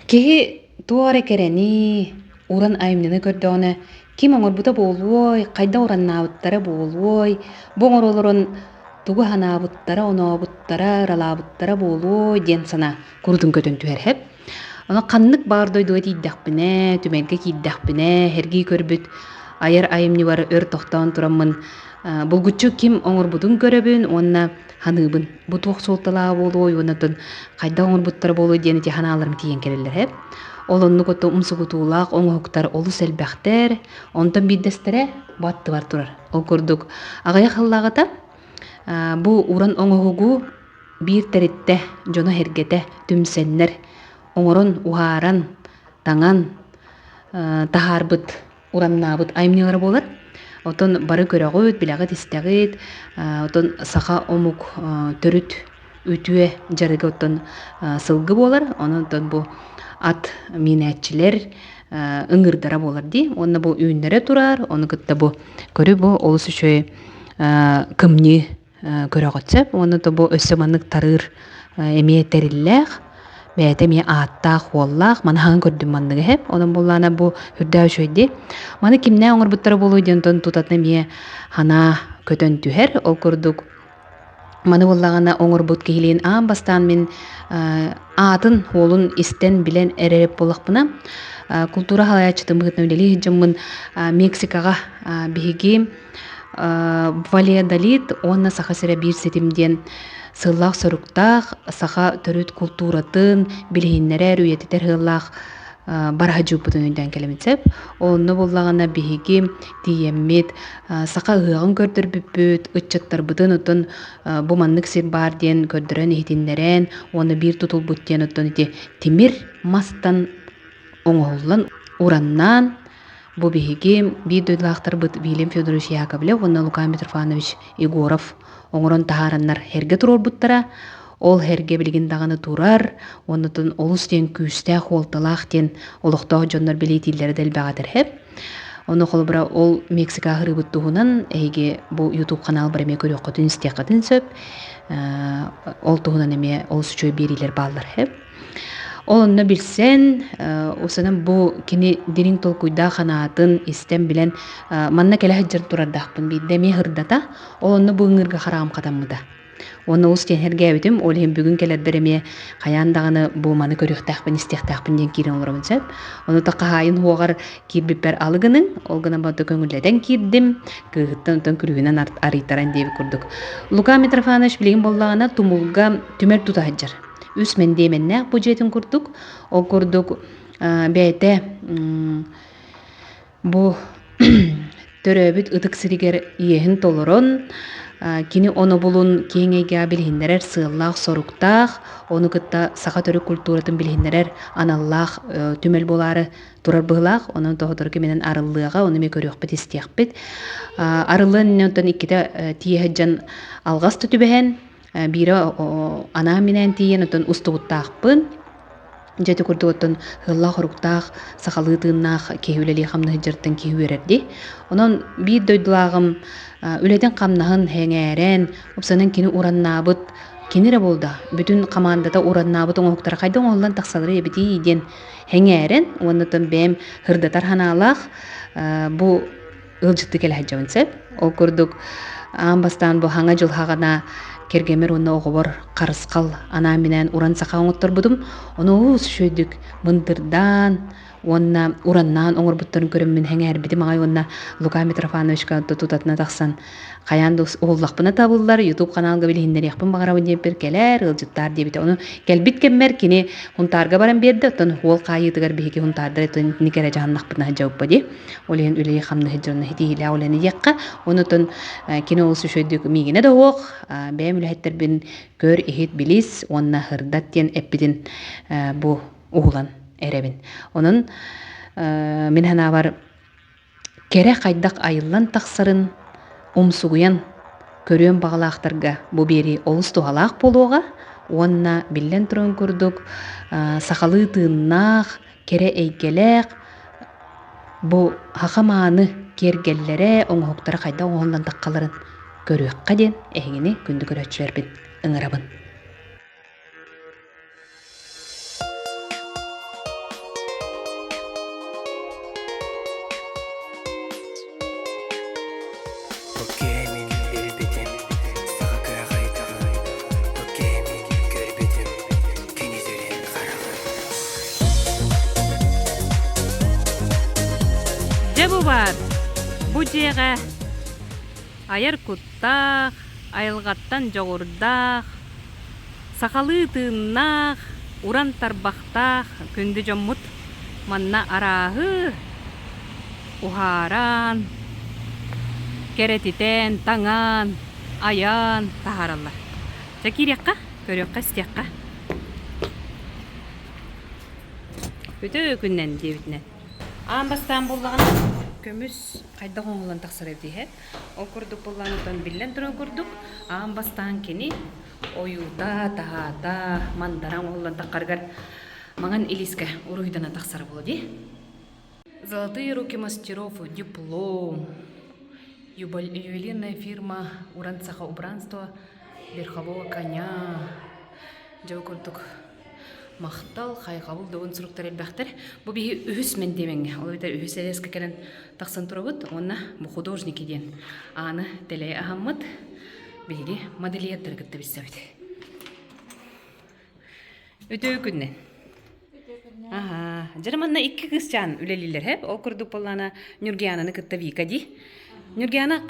Киһи туох эрэ кэрэни, уран айымньыны көрдөҕүнэ, ким оҥорбута буолуой, хайдах ураннаабыттара буолуой, бу оҥоро олорон тугу санаабыттара, онообуттара, ыралаабыттара буолуой диэн санаа курутун көтөн түһэр эһэп. Ону ханнык баар дойдуга тиийдэхпинэ, түмэлгэ киирдэхпинэ, сэргии көрбүт айар айымньыбар өр тохтоон тураммын булгуччу ким оҥорбутун көрөбүн уонна саныыбын. Бу туох суолталааҕа буолуой уонна оттон хайдах оҥорбуттара буолуой диэн ити санааларым тиийэн кэлэллэр эһэп. Ол оннук ото умсугутуулаах оҥоһуктар олус элбэхтэр. Онтон биирдэстэрэ бу аттыбар турар. Ол курдук аҕыйах сыллааҕыта бу уран оҥоһугу биир тэриттэ дьоно-сэргэтэ түмсэннэр оҥорон, уһааран, таҥан таһаарбыт ураннаабыт айымньылара буолар. Оттон бары көрөҕүт, билэҕит, истэҕит. Оттон саха омук төрүт үтүө дьарыга оттон сылгы буолар. Онон оттон бу ат миинээччилэр ыҥыырдара буолар дии. Уонна бу үүннэрэ турар, ону кытта бу көрү бу олус үчүгэй кымньыы көрөҕүт сөп уонна то бу өссө маннык тарыыр эмиэ тэриллээх бэйэтэ эмиэ ааттаах уоллаах маны хаһан көрдүм манныгы иһэ онон буоллаана бу үрдээх үчүгэй дии маны кимнээх оҥорбуттара буолуой диэн онтон тутатына эмиэ санаа көтөн түһэр ол курдук маны буоллаҕына оҥорбут киһилиин аан бастаан мин аатын уолун истэн билэн эрэр буоллахпына култуура салайааччытын быһыытынан үлэлии сылдьаммын Мексикаҕа биһиги Валедолит уонна Саха сирэ биир ситим диэн сыаллаах-соруктаах саха төрүт култууратын билиһиннэрэр, үйэтитэр сыаллаах бараһадьыыппытын өйдөөн кэлэбит сөп. Онно буоллаҕына биһиги тиийэммит саха ыһыаҕын көрдөрбүппүт, ыччаттарбытын оттон бу маннык сир баар диэн көрдөрөн иһитиннэрэн уонна биир тутулбут диэн оттон ити тимир мастан оҥоһуллан ураннаан Бу биһиги биир дойдулаахтарбыт Вильям Федорович Яковлев уонна Лука Митрофанович Егоров оҥорон таһаараннар эргэ туруорбуттара. Ол эргэ билигин даҕаны турар, оннутун олус диэн күүстээх, уолталаах диэн олохтоох дьоннор бэлиэтииллэрэ да элбэҕэ этэр. Ону холобура ол Мексика аһырыыбыт туһунан эһиги бу YouTube ханаалбар эмиэ көрүөххүтүн, истиэххитин сөп. Ол туһунан эмиэ олус үчүгэй биэриилэр бааллар. Ол онно билсэн, усанан бу кини дириҥ толкуйдаах санаатын истэн билэн манна кэлэ сылдьар турардаахпын биирдэ эмиэ сырдата, ол онно бу ыҥыырга хараҕым хатаммыта. Уонна олус диэн сэргээбитим, ол иһин бүгүн кэлэрбэр эмиэ хайаан даҕаны бу маны көрүөхтээхпин, истиэхтээхпин диэн киирэн олоробун сөп. Ону та хаһаайын уоҕар киирбиппэр алы гыныҥ, ол гынан баран көҥүллэтэн киирдим, кыыһыттан онтон күлүүһүнэн арыйтаран диэбит курдук. Лука Митрофанович билигин буоллаҕына тумулга түмэл тута сылдьар. Үс мэндиэмэннээх бу дьиэтин курдук. Ол курдук бэйэтэ бу төрөөбүт ытык сиригэр иэһин толорон, кини онобулун киэҥ эйгэҕэ билиһиннэрэр сыаллаах-соруктаах, ону кытта саха төрүт культуратын билиһиннэрэр аналлаах түмэл буолаары турар быһыылаах. Онон тоһотору киминэн арыллыаҕа, ону эмиэ көрүөхпүт, истиэхпит. Арыллыан иннинэ онтон иккитэ тиийэ сылдьан алҕас да түбэһэн, Биирэ анаан-минээн тиийэн оттон устубуттаахпын. Дьэ ити курдук оттон ыаллаах-хоруктаах, сахалыы тыыннаах киһи үлэлии-хамнаһы дьарыктан киһи үөрэр дии. Онон биир дойдулааҕым үлэтин-хамнаһын сэҥээрэн, уопсайынан кини ураннаабыт, кини эрэ буолда, бүтүн хамаандата ураннаабыт оҥоһуктара хайдах оҥоһуллан тахсалларый эбитий диэн сэҥээрэн уонна оттон бэйэм сырдатар санаалаах бу ыалдьыттыы кэлэ сылдьабын сөп. Ол курдук аан бастаан бу хаҥа дьылҕаҕына кэргэммэр уонна оҕобор харысхал анаан-минээн уран саха оҥотторбутум. Ону олус үчүгэйдик мындырдаан уонна ураннаан оҥорбуттарын көрөммүн сэҥээрбитим аҕай уонна Лука Митрофановичка тутатына тахсан хайаан да уһуллахпына табыллар YouTube ханаалга билиһиннэриэхпин баҕарабын диэппэр кэлээр ыалдьыттаар диэбитэ. Ону кэлбит кэммэр кини Хунтаарга баран биэрдэ, оттон уол хаайыытыгар биһиги Хунтаардар итинник эрэ дьаһаннахпытына сылдьабыппа дии. Ол иһин үлэһи-хамнаһы дьонно ситиһиилээх үлэни диэххэ. Онутун кини олус үчүгэйдик миигинэ да уох, бэйэм үлэһиттэрбин көр, иһит, билис уонна сырдат диэн эппитин бу уһулан эрэбин. Онон мин санаабар кэрэ хайдах айыллан тахсарын умсугуйан көрүөн баҕалаахтарга бу биэрии олус туһалаах буолуоҕа уонна биллэн турарын курдук сахалыы тыыннаах, кэрэ эйгэлээх Бу саха мааны киэргэллэрэ, оҥоһуктара хайдах оҥоһуллан таххаларын көрүөххэ диэн эһигини күндү көрөөччүлэрбин ыҥырабын. Дьэ бу баар, бу дьиэҕэ айар куттаах, айылҕаттан дьоҕурдаах, сахалыы тыыннаах, уран тарбахтаах күндү дьоммут манна арааһы уһааран, кэрэтитэн, таҥаан, айаан таһаараллар. Дьэ киириэххэ, көрүөххэ, истиэххэ. Үтүө күннэн диэбитинэн. Аан бастаан буоллаҕына көмүс хайдах оҥоһуллан тахсар эбит иһэ. Ол курдук буоллаҕына биллэн турар курдук аан бастаан кини ойуута, таһаата, мандара оҥоһуллан таххарыгар маҥан илиискэ уруһуйданан тахсара буолуо дии. Золотые руки мастеров, диплом, ювелирная фирма Уран Саха убранство верхового коня. Дьэ курдук махтал, хайҕабыл добун суруктар элбэхтэр. Бу биһи үһүс мэндиэмэҥҥэ, ол эбэтэр үһүс элэскэ кэлэн тахсан турабыт уонна бу художники диэн ааны тэлэйэ аһаммыт биһиги модельердары кытта билсэбит. Үтүө күннэн. Аха. Дьэ манна икки кыысчаан үлэлииллэр һэп. Ол курдук буоллаана Нюргиананы кытта Вика дии. Нюргиана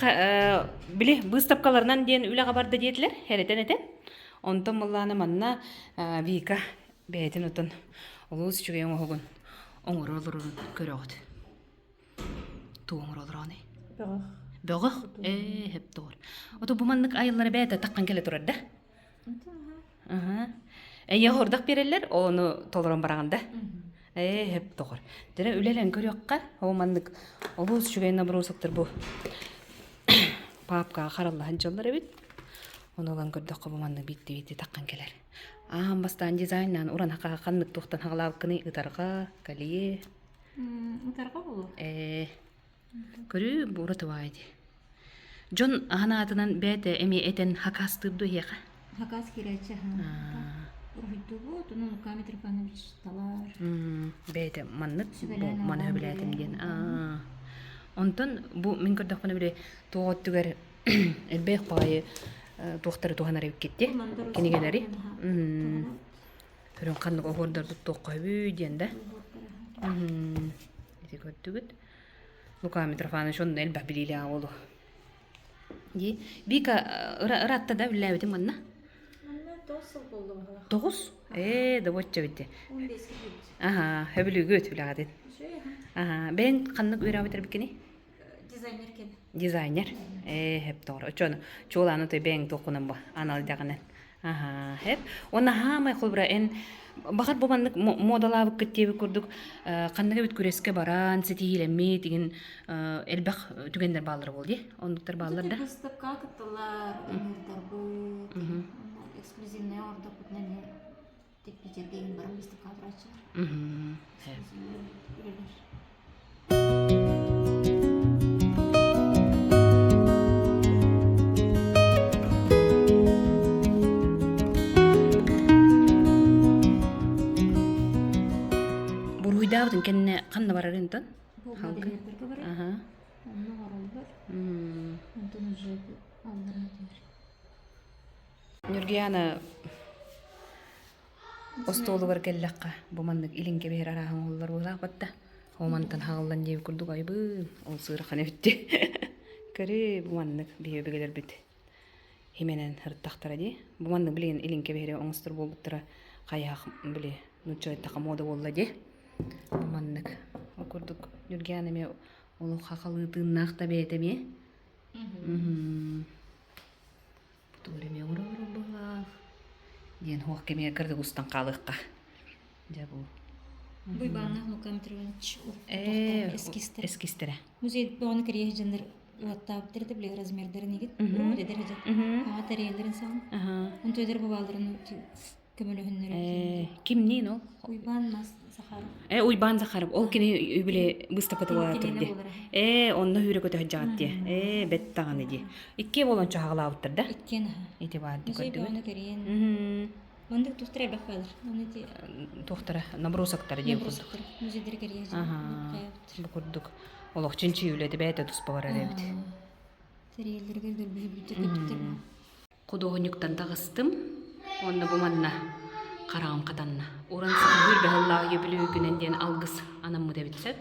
били быыстапкаларынан диэн үлэҕэ барда диэтилэр, эрэтэн этэн. Онтон буоллаана манна Вика бэйэтин отон олус үчүгэй оҥоһугун оҥоро олорорун көрөҕүт. Тугу оҥоро олороҕуный? Бөҕөх. Бөҕөх? Ээ, һэп тоҕор. Ото бу маннык айыллара бэйэтэ таххан кэлэ турар да? Аха. Эйиэхэ хордох биэрэллэр, ону толорон бараҕын да? Ээ, һэп тоҕор. Дьэ, үлэлээн көрүөххэ, ол маннык олус үчүгэй набросоктар бу паапкаҕа хараллаһан дьоллор эбит. Ону ылан көрдөххө бу маннык биирдии-биирдии таххан кэлэр. Аан бастаан дизайннаан уран ханнык туохтан хаҕалаабыккыный ытарҕа, колье? Ытарҕа буолуо. Ээ, көрүү бу ураты баай дии. Дьон аһан аатынан бэйэтэ эмиэ этэн хакаастыыр дуо эһиэхэ? Хакас киирээччи аһаан. Уруһуйдуубут, онон Лука Митрофанович талар. Бэйэтэ маннык бу Сүбэлээн маны оҕом сөбүлээтим диэн. диэн. Аа. Онтон бу мин көрдөхпүнэ били туох өттүгэр элбэх баҕайы туохтары туһанар эбиккит дии кинигэлэри. Көрөн ханнык оһуордар туттуохха сөбүй диэн да. Ити көрдүгүт. Лука Митрофанович онно элбэх билиилээх уолу. Дии. Вика ыратта да үллээбитим манна? Манна 9 сыл буолла баһылах. 9? Ээ, да бочча битти. 15 килбит. Аха, хөбүлүүгүт үлэҕитин. Аха, бэйэҥ ханнык үөрэҕи бүтэрбиккиний? Дизайнер кэн. Дизайнер. Ээ, хэп тоҕор. Оччону чуолааны той бэйэҥ туоххунан бу анал идэҕинэн. Аһаа, хэп. Уонна хаамай холбура эн баҕар бу маннык муодалаабыккыт диэбит курдук ханнык эбит күрэскэ баран ситиһиилэммит игин элбэх түгэннэр бааллар буол дии. Оннуктар бааллар да. Выставкаҕа кытталлар, ыҥырдарбыт, эксклюзивная оҥордохпутунан Питергэ иһин баран выставкаҕа турааччылар. Үлэлэр. Буруйдаабытын кэннэ ханна барар интон? Бу модельердарга барар. Онно оҥороллор. Онтон уже аллараа түһэр. Ньургуйаана остуолугар кэллэххэ бу маннык илин кэбиһэр арааһын оҥоһуллар быһыылаах батта. Ол мантан хаҕыллан диэбит курдук айбыын, ол сыарахан эбитти. Көрү бу маннык биһи өбүгэлэрбит химэнэн ырыттахтара дии. Бу маннык билигин илин кэбиһэри оҥостор буолбуттара хайаах били нуучча ыттаха муода буолла дии. Бу маннык. Ол курдук Ньургуйаана эмиэ олох хахалыы тыыннаах да бэйэтэ эмиэ. Тугу эмиэ оҥоро быһыылаах диэн хуох кэмигэр кырдык устан хаалыахха. Дьэ бу. Бу Иванов Лука Митрофанович эскизтэрэ. Эскизтэрэ. Музей бөҕөнү кэрийэ сылдьаннар уоттаабыттар да били размердарын игит. Эдэр сылдьан. Аҕа тэрийэллэрин саҕана. Онто эдэр бабааларын көмөлөһүннэрэр. Кимниин ол? Уйбаан Захаров. Э, Уйбаан Захаров. Ол кини үбүлэ быыстапката буола турди. Э, онно хүүрэ көтө сылдьаҕыт дии. Э, бэт даҕаны дии. Иккиэ буолан чаһаҕалаабыттар да? Иккиэн аһа. Ити баар дии Музей көрдүгүт. бөҕөнү кэрийэн. Маннык туохтара элбэх баалар. Аны ити Туохтара набросоктара диэн курдук. набросоктара. Музейдары кэрийэ Аха. Бу курдук олох чинчийии үлэтэ бэйэтэ туспа барар эбит. Тэрийэллэригэр дөлбүһүбүттэр көппүттэр. Худуоһунньуктан таҕыстым уонна бу манна хараҕым хатанна. Уран сатыыр быһыллаах үбүлүөйгүнэн диэн алгыс анаммыт эбит сөп.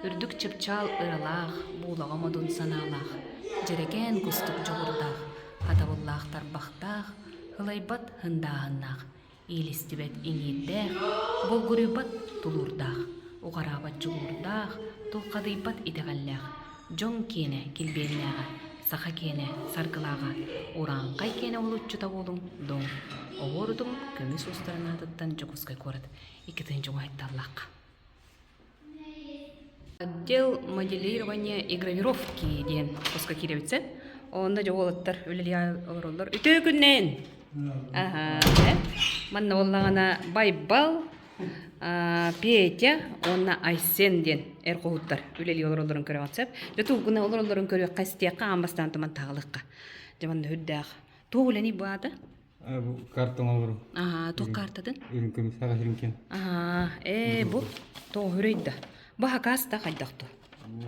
Үрдүк чыпчаал ыралаах, буулаҕа модун санаалаах, дьэрэкээн кустук дьоҕурдаах, хатабыллаах тарбахтаах, һылайбат һындааһыннаах, иилистибэт иҥиирдээх, булгуруйбат тулуурдаах, уҕараабат дьулуурдаах, тулхадыйбат итэҕэллээх, дьон киэнэ килбиэннээҕэ, саха киэнэ саргылааҕа, урааҥхай киэнэ уһулуччута буолуҥ доҥ, оһуорутум көмүс уустарын аатыттан Дьокуускай куорат 2 уһайталлаахха. Отдел моделирования и гравировки диэн хоско киирэбитсэ. Онно дьэ уолаттар үлэлии олороллор. Үтүө күннээн! Аха. Манна буоллаҕына Байбал, Петя уонна Айсен диэн эр хоһуттар үлэлии олороллорун көрөҕүт сөп. Дьэ тугуна олороллорун көрүөххэ, истиэххэ, аан бастаан туман таһалыахха. Дьэ манна үрдээх. Туох үлэний бу аата? Бу картон олору. Аа, туох картатын? Үрүҥ көмүс аҕа сирин Аа, ээ, бу тоҕо үрөйдө. Бу хакаста хайдах ту? Бу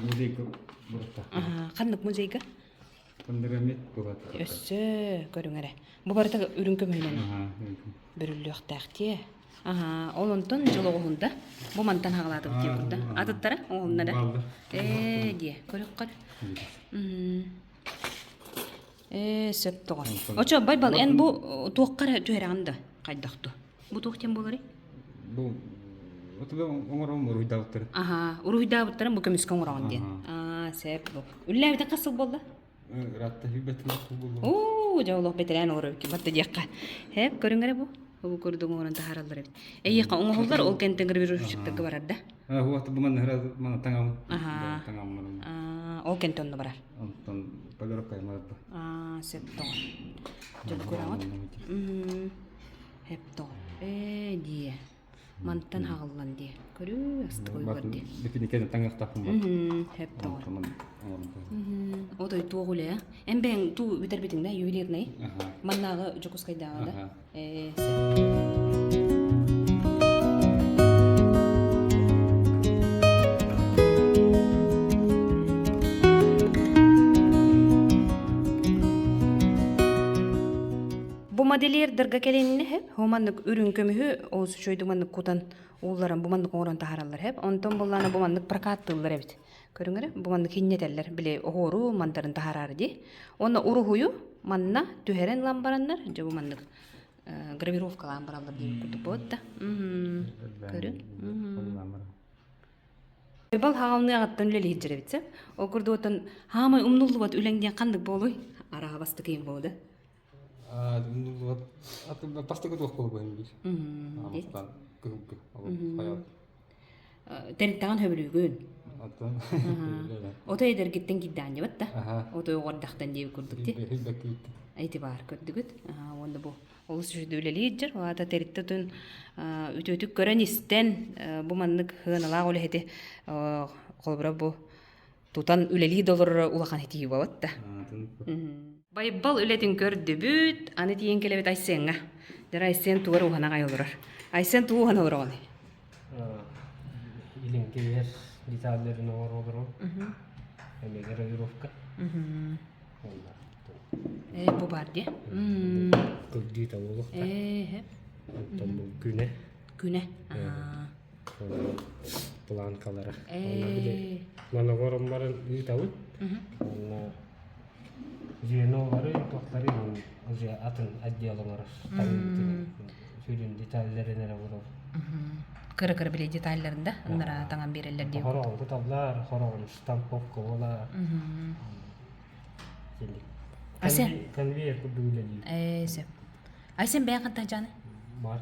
музейга бурта. Аа, ханнык музейга? Кондорамет булат. Өссө көрүҥ эрэ. Бу барыта үрүҥ көмүһүнэн бүрүллүөхтээх тиэ. Аха, ол онтон дьыл оҕуһунда. Бу мантан хаҕалаатыбыт дии курда. Атыттара оҕуһунна да. Ээ, диэ, көрүөххэр. Ээ, сөп тоҕо. Очо, Байбал, эн бу туохха эрэ түһэрэҕин да хайдах ту? Бу туох диэн буоларый? Бу отубе оҥорон уруйдаабыттарын. Аха, уруйдаабыттарын бу көмүскэ оҥороҕун диэн. Аа, сөп бу. Үллээбитин хас сыл буолла? Ыраатта хүбэтин буолла. Оо, дьэ олох бэтэрээн олорор эбиккин батта диэххэ. Хэп, көрүҥ эрэ бу. Бу курдук оҥорон таһаараллар эбит. Эйиэхэ оҥоһуллар ол кэнтэн гравировщиктарга барар да? Хуата бу манна мана таҥам. Аха. Таҥам. Аа, ол кэнтэн онно барар. Онтон полировка барда. Аа, сөп тоҕо. Дьэ көрөҕүт. Хэп тоҕо. Ээ дии. Мантан хаҕыллан дии. Көрүү астык ойуулар дии. Битиникен таҥахтаахпын бар. Хэп тоҕо. Отой туох үлэ? Эн бэйэҥ туу бүтэрбитиҥ да ювелирный? Маннааҕы Дьокуускайдааҕы да? Ээ, сөп. Бу модельердарга кэлиннэ хэп, хо маннык үрүҥ көмүһү олус үчүгэйдик маннык кутан уулларан бу маннык оҥорон таһаараллар хэп. Онтон буллаана бу маннык прокаттыыллар эбит. Көрүҥ эрэ, бу маннык хинньэтэллэр, били оһуору мандарын таһаараары дии. Уонна уруһуйу манна түһэрэн ылан бараннар, дьэ бу маннык гравировкалаан бараллар диэбит курдук буолла да. Көрүҥ. Бал хаалныаҕыттан үлэлиир эбит сөп. Ол курдук оттон хаамай умнуллубат үлэҥ диэн ханнык буолуй? Арааһа бастакы им буолуо да? Умнуллубат. Бастакы туох буолбайым биир. Амастан кыһылгы. Тэрилтэҕин хөбүлүүгүн. Ото эдэргиттэн киирдэҕин дьабат да. Ото оҕордахтан диэбит курдук ти. Ити баар көрдүгүт. Уонна бу олус үчүгэй үлэлиир дьэр. Аата тэрилтэ отун үтүөтүк көрөн истэн бу маннык сыаналаах үлэһити холобура бу тутан үлэлии да олороро улахан этии буолбат да. Байбал үлэтин көрдүбүт, аны тиийэн кэлэбит Айсеҥҥа. Дьэ Айсен тугар уһана аҕай олорор. Айсен тугу уһана олороҕуный? Илиҥкиһэр деталларын оҥоро олорор. Эмиэ гравировка. Ээ, бу баар дии. Кырдьыыта буолуохтаах. Ээ, Оттон бу күнэ. Күнэ. Планкалара. Онно били маногорон баран ыытабыт. Онно звенолары, туохтары уже атын отдел оҥорор. Сүрүн деталларын эрэ оҥорор. Кыра-кыра били деталларын да ыннара таҥан биэрэллэр диye. Хороҕун куталлар, хороҕун штамповка буолар. Айсен. Конвейер курдук үлэлиир. Ээ, сөп. Айсен бэйэҥ хантан дьааны? Маар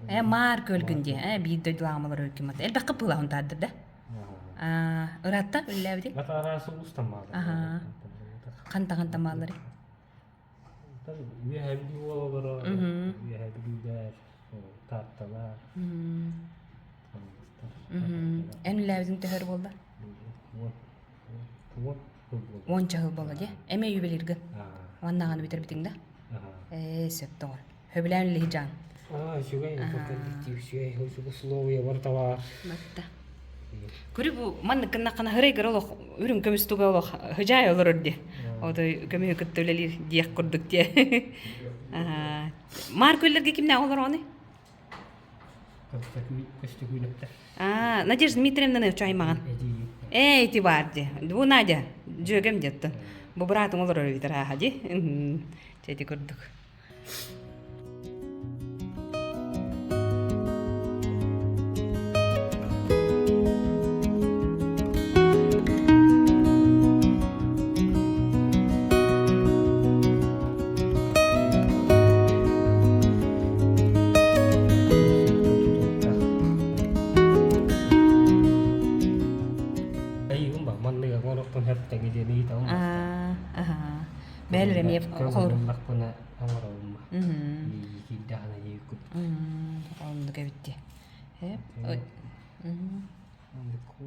Ээ, маар көлгүн дии. Ээ, биир дойдулааҕым олорор ким ата. Элбэххэ пыылаһын таардыр да. Аа, ыраатта үллээбитиҥ? Бата араас улуустан баалар. Аһаа. Хантан-хантан баалларый? Үөһээ Бүлүү уола олорор, Үөһээ Бүлүүлэр, Таатталар. Эн үллээбитиҥ төһөр буолла? Уонча сыл буолла дии. Эмиэ ювелиргын. Уоннаҕаны бүтэрбитиҥ да? Ээ, сөп тоҕор. Сөбүлээн үлэлиһи дьаан. Аа, үчүгэй, коллектив үчүгэй, условия барыта баар. Батта. Көрү бу маннык гыннаххына хырайгар олох үрүҥ көмүс туга олох хыдьаай олорор дии. Отой көмүһү кытта үлэлиир диэх курдук дии. Маар көллөргө кимнээх олороҕуный? Көстөкүүнэптэр. Аа, Надежда Дмитриевнаны чаймаҕын. Ээ, ити баар дии. Бу Надя, дьүөгэм диэттэн. Бу быраатым олорор эбитэр ааха дии. Чэ, ити курдук. Бэл эмиэ Көҥүллахпына оҥоробун киирдэҕинэ диэбиккит. Оннук эбит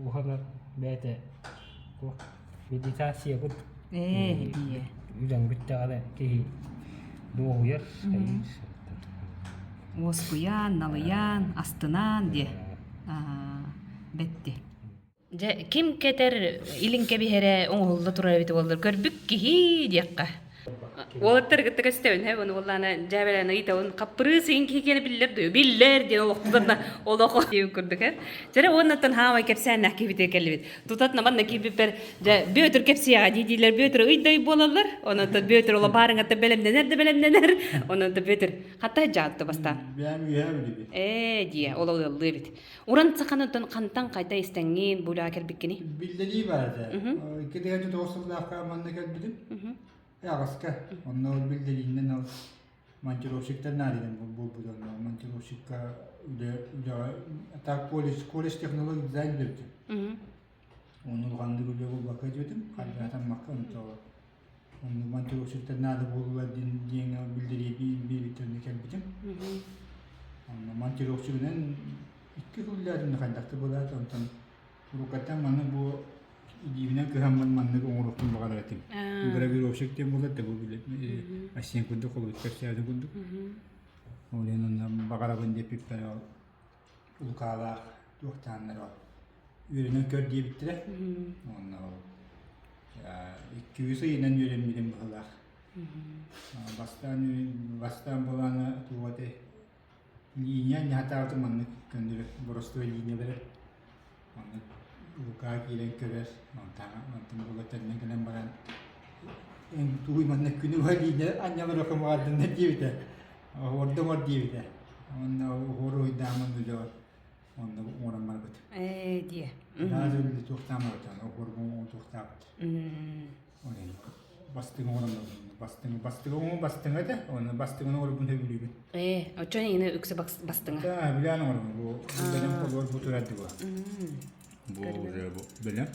Уһанар бэйэтэ медитация курдук. Ээ, дии. Үлэҥ бүттэҕинэ киһи дуоһуйар. Уоскуйан, налыйан, астынан диэ. Бэтти. Дьэ, ким кэтэр илин кэбиһэрэ оҥоһулла турар эбит буоллар көрбүт киһи диэххэ. Уолаттар кытта көстөбүн һэ буну буоллаана дьээбэлээн ыйытабын хаппырыыс иһин киһи киэнэ биллэр дуо биллэр диэн олохтутарна олох диэн курдук э Дьэрэ уоннаттан хаамай кэпсээннээх киһибитигэр кэллибит тутатына манна киирбиппэр дьэ Бүөтүр кэпсиэҕэ дии дииллэр Бүөтүр ый-дай буолаллар онон Бүөтүр ола баарыҥатта бэлэмнэнэр да бэлэмнэнэр онон Бүөтүр хатта дьаатты бастаан Бэйэм үөһээ билибит. Ээ дии ол ыаллыы эбит Уран саханытын хантан хайда истэҥҥин бу үлэҕэ кэлбиккиний? Биллэрии баар этэ. 2009 сыллаахха манна кэлбитим. Аҕаска. Онно ол биллэриинэн ол монтировщиктар наадыйан буолбут онно монтировщикка үлэ үлэҕэ так колледж колледж технологий дизайн бүтүм. Онно улаханнык үлэ булбакка дьүөтүм. Хардыратаммакка онто онно монтировщиктар наада буоллулар диэн диэҥҥэ биллэрии биэбиттэринэ кэлбитим. Онно монтировщигынан икки сыл үлэлээтим хайдах да буолаат онтон уруккаттан манна бу илиибинэн кыһаммын маннык оҥоруохпун баҕарар этим. Гравировщик диэн буолар да бу ассистент курдук холобур кэпсээбитин курдук. Ол иһин онно баҕарабын диэппиппэр ол Лукаалаах туохтааннар ол үөрэнэн көр диэбиттэрэ. Уонна ол икки-үс ыйынан үөрэммитим быһыылаах. Бастаан бастаан былаана туох этэй линия анньаһатаабытым маннык көннөрү боростуой линия бэрэр. Онно Лука киирэн көрөр, онтон онтон була төннөн кэлэн баран эн тугуй манна күнү быһа линия анньалар окумаҕардыннар диэбитэ. Оһуордуҥ диэбитэ. Уонна оһуор уһуйдааммын үлэ онно оҥорон барбыт. Ээ диэ. Наада үлэ туохтаан барбыт, оһуоргун туохтаабыт. Бастыҥ оҥорон бастыҥ бастыҥ оҥо бастыҥа этэ, уонна бастыҥын оҥорбун сөбүлүүбүн. Ээ, оччо ини үксэ бастыҥа. Да, билээн оҥоробун. Бу бэлэм холуор бу турар дуо. Бу уже бу бэлэм.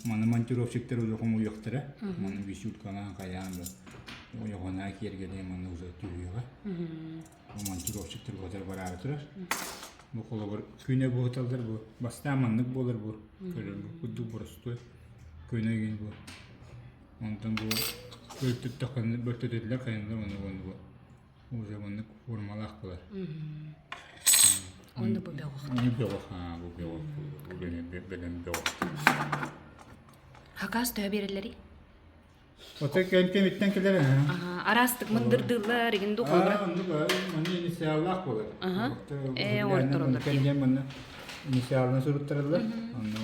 Маны монтировщиктар уже хомуйуохтара. Маны висюлькалаан хайаан бу ойоҕонаа киэргэлиэ манна уже түһүөҕэ. Бу монтировщиктар хотор бараары турар. Бу холобур күнэ буоталлар бу бастаан маннык буолар бу көрөр бу курдук боростуой көнө игин бу онтон бу бөлтөттөххүнэ бөлтөтүллэр хайаннар уонна уонна бу уже маннык формалаах буолар. Онно бу бөҕөх. Бу бөҕөх, бу бөҕөх, бу бэлэм бөҕөх. Хакас төһө биэрэллэрий? Отой кэмиттэн кэлэр Араастык мындырдыыллар, игин ду холобура. Оннук манна инициаллаах буолар. Ээ, оҥортороллор дии. Кэнниэн манна инициалынан суруттараллар. Онно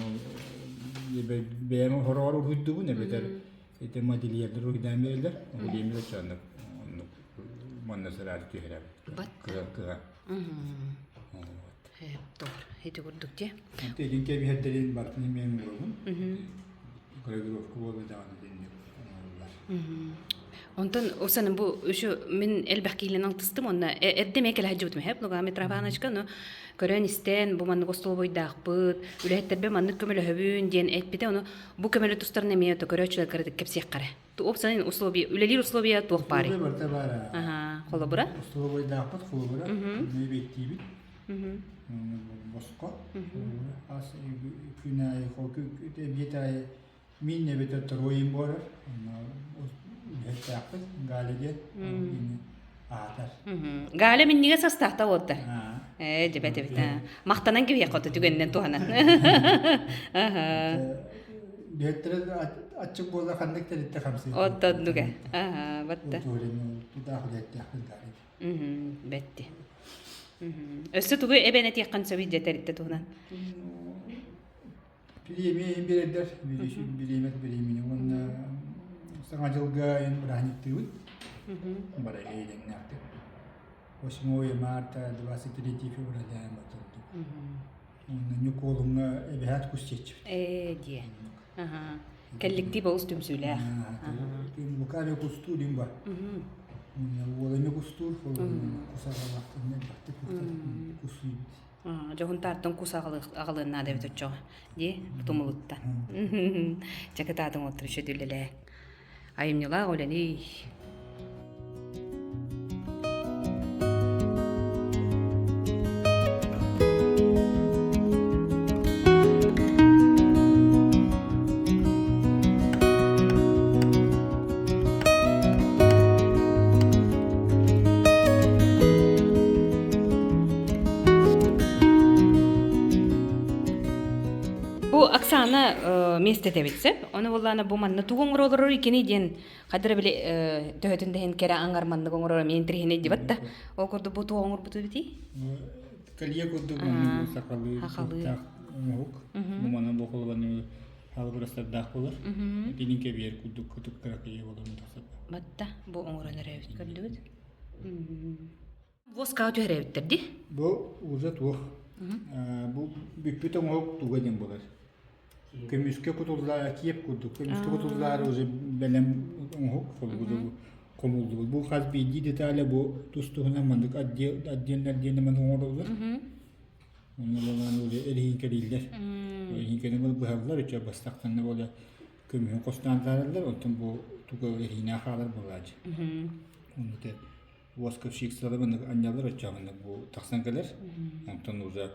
бэйэм хороҕор уруһуйдубун эбэтэр ити модельердэр уруһуйдаан биэрэллэр. Ол диэммит оччооннук оннук манна сыраары түһэрэбит. Кыһа кыһа. Тоҕор, ити курдук дии. Илин кэбиһэрдэрин барытын эмиэ оҥоробун. Гравировка буолла даҕаны дэнник оҥороллор. Онтон осанын бу үшу мин элбэх киһилэн алтыстым онно эрдэ эмиэ кэлэ сылдьыбытым эһэп Луга Митрофановичка но көрөн истэн бу маннык остолобуйдаахпыт үлэһиттэрбэ маннык көмөлөһөбүн диэн эппитэ ону бу көмөлө тустарын эмиэ то көрөөччүлэр кыратык кэпсиэххэрэ уопсайынан условия үлэлиир условия туох баарый Условия барыта баар. Аха, холобура Остолобуйдаахпыт холобура эбиэттиибит босхо ас күн аайы эбиэт аайы мин эбэтэр торуойум буолар үлэһиттээхпит Галя диэн аатар Галя минньигэс астаахта уоттар ээ дьэбэт эбит махтанан кэбиһиэххэ оту түгэнинэн туһанан Үлэһиттэрэ аччык буола ханнык тэрилтэ хамсыыр Оттоннуга аха батта тутаах үлэһиттээхпит Галя бэтти. Өссө тугу эбэн этиэххин сөбүй дьэ тэрилтэ туһунан? Бириэмэ биэрэрдэр, бириэмэ бириэмэни уонна Саҥа дьылга эн бырааһынньыктыыбыт. Бары эйэлэҥнээхтик. 8 марта, 23 февраля батылдык. Уонна Ньукуолуҥҥа эбэһээт кус сиэччибит. Ээ диэ. Коллектив олус түмсүүлээх. Лукаля кустуур дим бар. Уола эмэ кустуур, кус аҕалаахтан элбэхтик кустуйбут. Дьоһунтаартан кус аҕалыан наада эбит оччоҕо. Дии, тумулуттан. Чакытаатыҥ оттор үчүдүлэлээ. Айымньылаах үлэний. Бу Оксана миэстэтэбит сөп. Ону буоллаана бу манна тугу оҥоролорор икини диэн хайдара били төһөтүн да иһин кэрэ аҥар маннык оҥорор эмиэ интэриэһинэй дибат да. Ол курдук бу тугу оҥорбуту битий? Кэлиэ курдук маннык сахалыы сахалыы оҥоһук. Бу манна бу холобаны хаалыбырастардаах болар. Итинин кэбиэр курдук кытык кыракыйа болон тахсар. Батта бу оҥорон эрэбит көрдүбүт. Воскаҕа түһэрэбиттэр дии. Бу уже туох. Бу бүппүт оҥоһук туга диэн буолар. Көмүскэ кутуллаа киэп курдук. Көмүскэ кутуллаары уже бэлэм оҥоһук холбудугу хомуллубут. Бу хас биирдии деталя бу тус-туһунан маннык отдел отдельно отдельно маннык оҥороллор. Онно балаан уже эриһиҥкэлииллэр. Эриһиҥкэни быһаллар, үчү бастактанна бола көмүһүн хостоон таараллар, онтон бу туга эриһиинэ хаалар буолааччы. Онно те Восковщикстволар маннык анньаллар оччоҕуна бу тахсан кэлэр. Онтон уже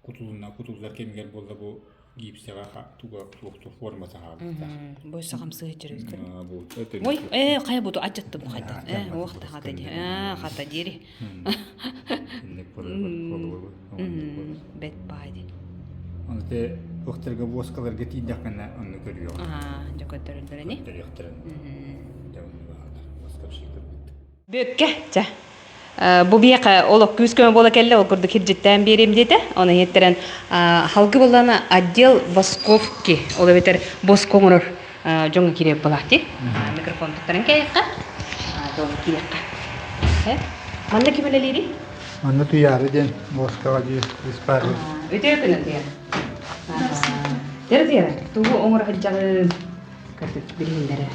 кутулунна кутуллар кэмигэр буолла бу гипсэҕэ туга туохтур формата хаалбыттаах. Бу сахамсыһы чөрөйүккүн. Бу Ой, э хайа буту адьаттым хайда. Э ох та хата ди. Э хата дири. Бэт баай ди. Оны те охтарга воскаларга тиийдэххинэ онну көрүөҕүм. Аа, дьэ көрдөрөллөр ини. Көрдөрүөхтэрин. Дьэ онну баалар. Восковщиктар Бүөккэ, чэ. Бу биэхэ олох күүс көмө буола кэллэ, ол курдук хирдьиттээн биэриэм диэтэ. Ону иһиттэрэн халгы буллана отдел босковки, ол эбэтэр боско оҥорор дьоҥҥо кириэп буолаах дии. Микрофон туттаран кээйэххэ, дьоҥҥо киириэххэ. Манна ким үлэлиирий? Манна Туйаары диэн Москваҕа дии испарый. Үтүө күнүн Туйаара. Дьэ Туйаара, тугу оҥоро сылдьаҕын? Көрдүк билиһиннэрэ.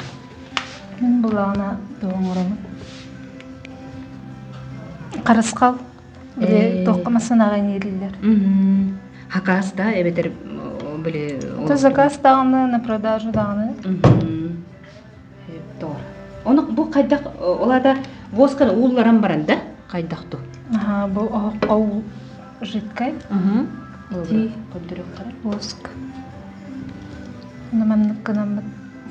Мин булаҕына тугу оҥоробун? Харысхал. Били туохха массыынаҕа иҥиириллэр. Хакас да эбэтэр били Это заказ даҕаны, на продажу даҕаны. Тор. Ону бу хайдах ол аата восканы уулларан баран да хайдах ту? Аха, бу оһоххо уу жидкай. Ити көрдөрүөххэ. Воск. Маннык гынаммыт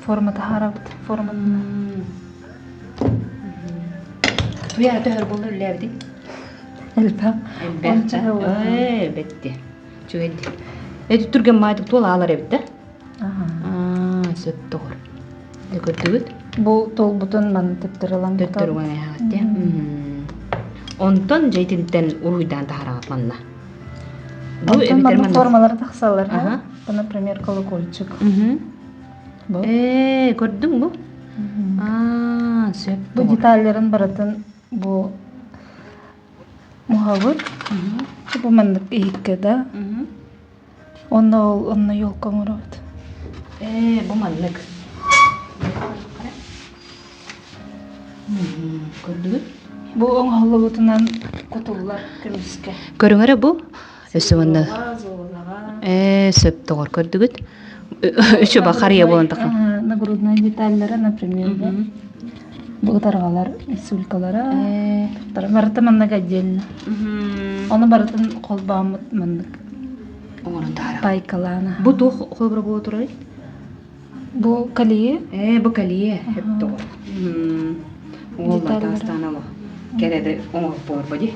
форма таһаарабыт форматына. Туйа төһөр буолла үллээбитиҥ? Элбэх. Элбэх. Ээ, бэтти. Үчүгэй Эти түргэн маайдык туол аалар эбит да? Аа, сөп тоҕор. Дэ көрдүгүт? Бу туолбутун манна төптөрүлан Төттөрүгэн эһэҕит дии. Онтон дьэйтинтэн уруйдаан таһараҕыт манна. Бу эбитэр манна формалар тахсаллар. Бу, например, колокольчик. Бу. Ээ, көрдүҥ бу? Аа, сөп. Бу деталларын барытын бу Муһабыт. Бу маннык иһиккэ да. Онно ол онно елка оҥоробут. Ээ, бу маннык. Көрдүгүт? Бу оҥоһуллубутунан кутуллар көмүскэ. Көрүҥ эрэ бу. Өссө манна. Ээ, сөп тоҕор көрдүгүт? Үчү харыйа буолан тахсан. Нагрудная деталлара, например, да. Бу ытарҕалар, сулькалара, барыта маннык отдельно. Ону барытын холбооммут маннык. Оҥорон таһаарар. Пайкалаана. Бу туох холобура буола турарый? Бу калие. Ээ, бу калие. Хөп тоҕо. Уол таастаан олох. Кэрэде оҥоһук буолар дии.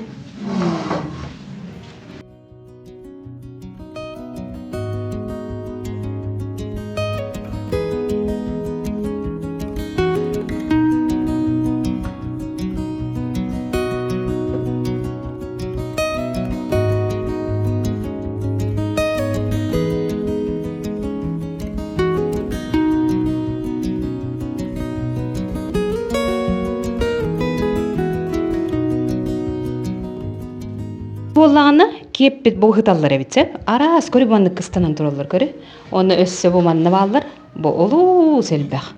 буоллаҕына киэппит бу ыһыталлар эбит сөп. Араас көрү маннык кыстанан тураллар көрү. Онно өссө бу манна бааллар. Бу олус элбэх.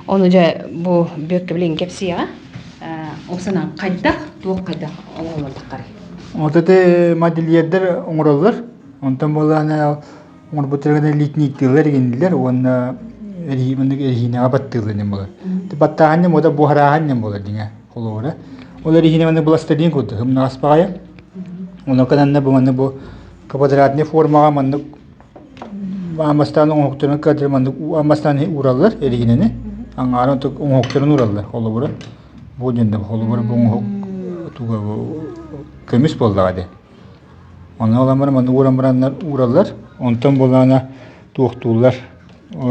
Ону дьэ бу Бүөккэ билигин кэпсиэҕэ. Ол санаан хайдах, туох хайдах оҥоһуллар Вот это модельердэр оҥороллор. Онтон буоллаҕына оҥорбуттарыгар литниктыыллар игиннилэр уонна маннык эриһиинэҕэ баттыыллар диэн буолар. Баттааһын диэн буолар, буһарааһын диэн буолар дьиҥэ холобура. Ол эриһиинэ маннык быластырыын курдук ымнаҕас баҕайы. Онон кананна бу маннык бу квадратный формаҕа маннык аан бастаан оҥоһуктарын кадр маннык аан бастаан уураллар эриһиинэни. Аҥаарын оҥоһуктарын уураллар холобура. Бу диэн да холобура бу оҥоһук туга көмүс буоллаҕа дии. Онно ылан баран маннык ууран бараннар уураллар. Онтон буоллаҕына туохтууллар.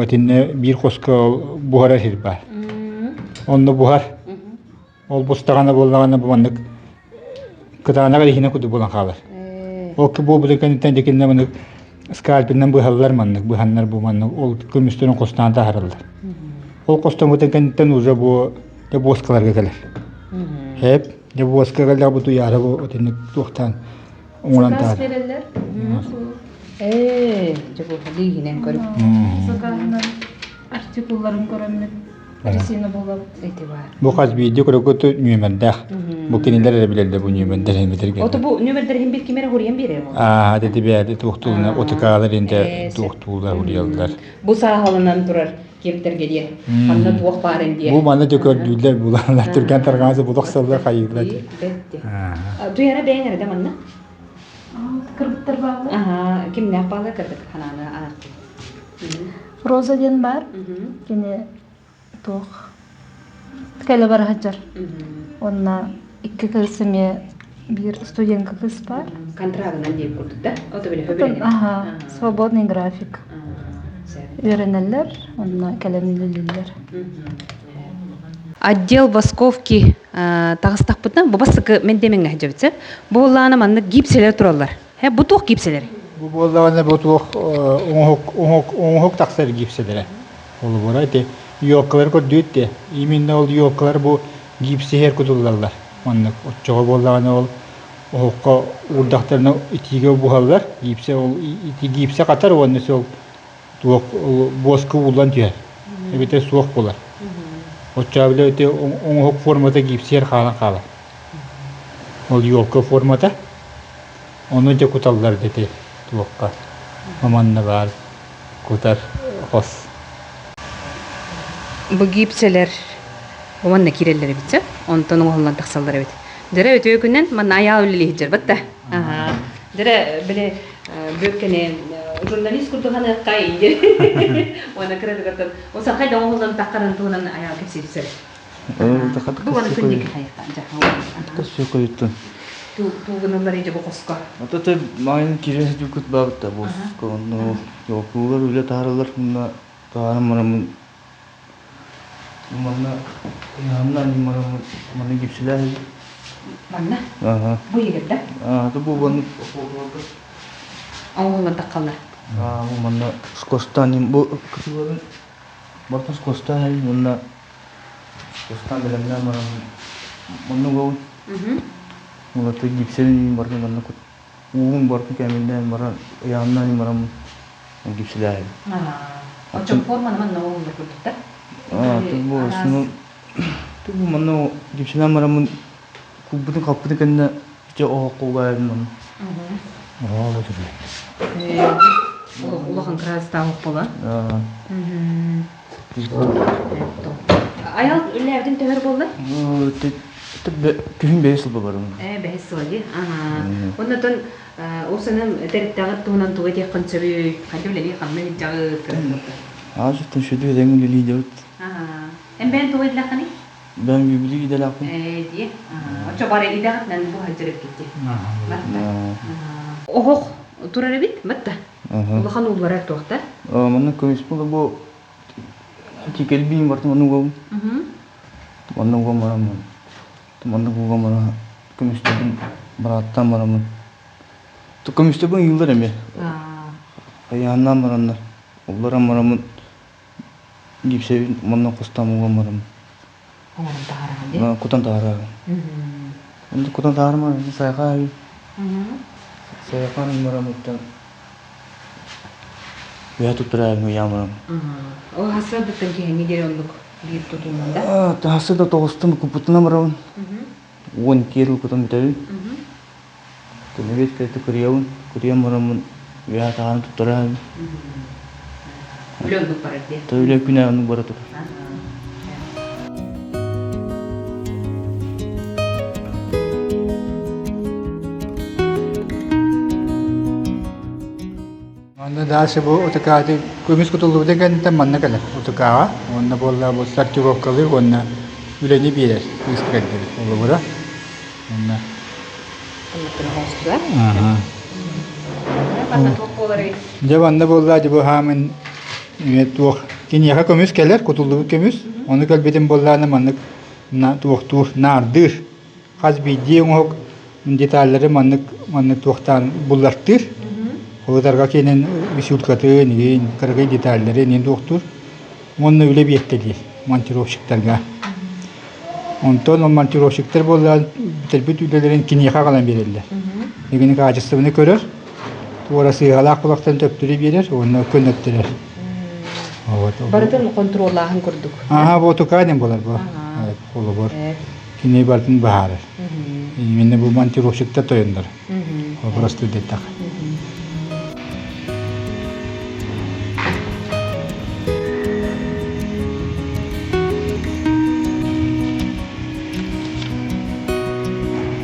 Итиннэ биир хоско буһарар сир баар. Онно буһар. Ол бустаҕына буоллаҕына бу маннык кытаанах эриһинэ курдук буолан хаалар. Ол буолбутун кэнниттэн дьэ маннык скальпинан быһаллар маннык быһаннар бу маннык ол көмүстэрин хостоон таһаараллар. Ол хостоммутун кэнниттэн уже бу дьэ буоскаларга кэлэр. Хэп дьэ буоска кэллэҕэ бу туйаара бу итинник туохтаан оҥорон Заказ таһаар. береллер. Дьэ бу лииһинэн көрүп. Заказынан артикулларын көрөммүт резина буолабыт. Ити бар. Бу хас биирдии көрөкөтө нүөмэрдээх. Бу кинилэр эрэ билэллэр бу нүөмэрдэр эмитэргэ. Ото бу нүөмэрдэр иһин бир ким эрэ хуруйан биэрэр буолла. Аа, деди бэйэ туохтуулна отыкаалар инде Сөп. туохтуулар хуруйаллар. Бу сааһыланан турар киэптэргэ диэ. Ханна туох баарын диэ. Бу манна дьэ көрдүүллэр булаллар түргэн тарҕаансы булах сыллар хайыылар. Бэтти. Туяра бэйэҥ эрэ да манна? Кыргыттар бааллар. Аха, кимнээх бааллар кырдык ханааны аахтым. Роза диэн баар. Кини туох кэлэ бара сылдьар. Уонна икки кыыс эмиэ биир студентка кыыс баар. Контрагынан диэбит курдук да? Ото били Потом, хөбүлэнэр. ага, свободный график. Үөрэнэллэр, онно кэлэн үлэлииллэр. Отдел восковки таҕыстахпытына бу бастакы мэндиэмэҥҥэ сылдьабыт Бу буоллаҕына маннык гипселер тураллар. Һэ, бу туох гипселер? Бу буоллаҕына бу туох оҥоһук оҥоһук оҥоһук тахсар гипселэрэ. Холобура ити елкалары көрдүүт де. Именно ол елкалар бу гипсиһэр кутуллаллар. Маннык оччоҕо буоллаҕына ол оһоххо уурдахтарына итиигэ буһаллар. Гипсэ ол ити гипсэ хатар уонна сол туох буоска ууллан түһэр. Эбэтэр суох буолар. Оччоҕо бile ити оҥоһук формата гипсиэр хаалан хаалар. Ол елка формата. Ону дьэ куталлар ити туохха. Манна баар кутар хос. Бу гипселер уонна киирэллэр эбит сөп. Онтон оҥоһуллан тахсаллар эбит. Дьэрэ үтүө күнүнэн манна айаал үлэлии сылдьар да. Дьэрэ били бүөккэни журналист курдук ханыахха иир. Уонна кыратыгартан осахай да оҥоһуллан таххарын туһунан айаал кэпсиир сөп. Бу уонна күн диэки Көссөкөйүттэн. Туугуналлар ije бу хоско. Ата те маайын киирэн ситиккит баабытта боско онно йоокуулар үлэ таһаралар мунна таһааран марамын манна ыйаанна марамын манна гипсилээх Манна? Аха. Бу иһигэр да? Аа, бу манна Оҥоһуллан таххаллар. Аа, бу манна скостан бу кытыларын барытын скостан уонна скостан бэлэмнээн баран манна угабын. Улата гипсэлин барытын манна уун барытын кэминнээн баран ыйааннаан баран гипсэлээһин. Оччо форманы манна оҥоһуллар курдук да? Аа, бу основном бу манна гипсэлээн бараммын кулбутун хаппытын кэннэ дьэ оһоххо угаайабын манна. Улахан кыраастаах буола. Айал үллээбитин төһөр буолла? Күһүн бэһис сыл барым. Ээ, бэһис сыла дии. Аха. Оннотон ол санам тэриттэҕит туһунан тугу этиэххин сөбүй? Хайда үлэлии ханна илдьэҕит? Аажыттан сүдү эдэҥ үлэлии дьабыт. Аха. Эн бэйэн тугу идэлээххиний? Бэйэм библии идэлээхпин. Ээ, дии. Оччо бары идэҕитинэн бу сылдьар эбиккит Батта. Оһох турар эбит, батта. Улахан уулларар туохта? Манна көмүс бу кэлбиин бартын онну угабын. Онно угам бараммын. Маннык угам баран көмүстэрбин барааттаан бараммын. Көмүстэрбин ыйыыллар эмиэ. Хайааннаан бараннар. Улларан бараммын гипсэбин манна хостаан уган бараммын. Оҥорон таһаараҕын дии? Кутан таһаараҕын. Онно кутан таһаарма сайҕаа. Сайакан марамыттан үһэ туттараа ыйаамарам. Ол хасыардыттан киһиҥҥи диэри оннук биир тутулунан да? Тахсы да тоҕустан куппутунан барабын. Уон киэр ылкытан бүтэбин. Төннүбэт кэлтэ кырыйабын, кырыйан бараммын үөһэ таһаарын туттарабын. Үлэ оннук барар дии. То үлэ күнэ оннук бара турар. Манна дальше бу УТК-ты көмүс кутуллубутун кэнниттэн манна кэлэр УТК-ҕа уонна буолла бу сортировкалыыр уонна үлэни биэрэр кыыс кэлдибит холобура уонна Дьэ манна буолла дьэ бу хаамын эмиэ туох киниэхэ көмүс кэлэр кутуллубут көмүс ону кэлбитин буоллаҕына маннык туохтуур наардыыр хас биирдии оҥоһук деталлары маннык маннык туохтаан буллартыыр холутарга киэнин висюлькатын игин кыракый деталлары иин туохтуур уонна үлэ биэртэлиир монтировщиктарга онтон ол монтировщиктар буоллаан бүтэрбит үлэлэрин киниэхэ аҕалан биэрэллэр игини качествоны көрөр туора сыыһалаах кулактан төптөрү биэрэр уонна көннөттөрөр вот Барытын хонтуруоллааһын курдук. Аха, бу тукаанин болар бу. Холобур. Кини барытын баһаарар. Именно бу монтировщиктар тойоннор. Просто деттах.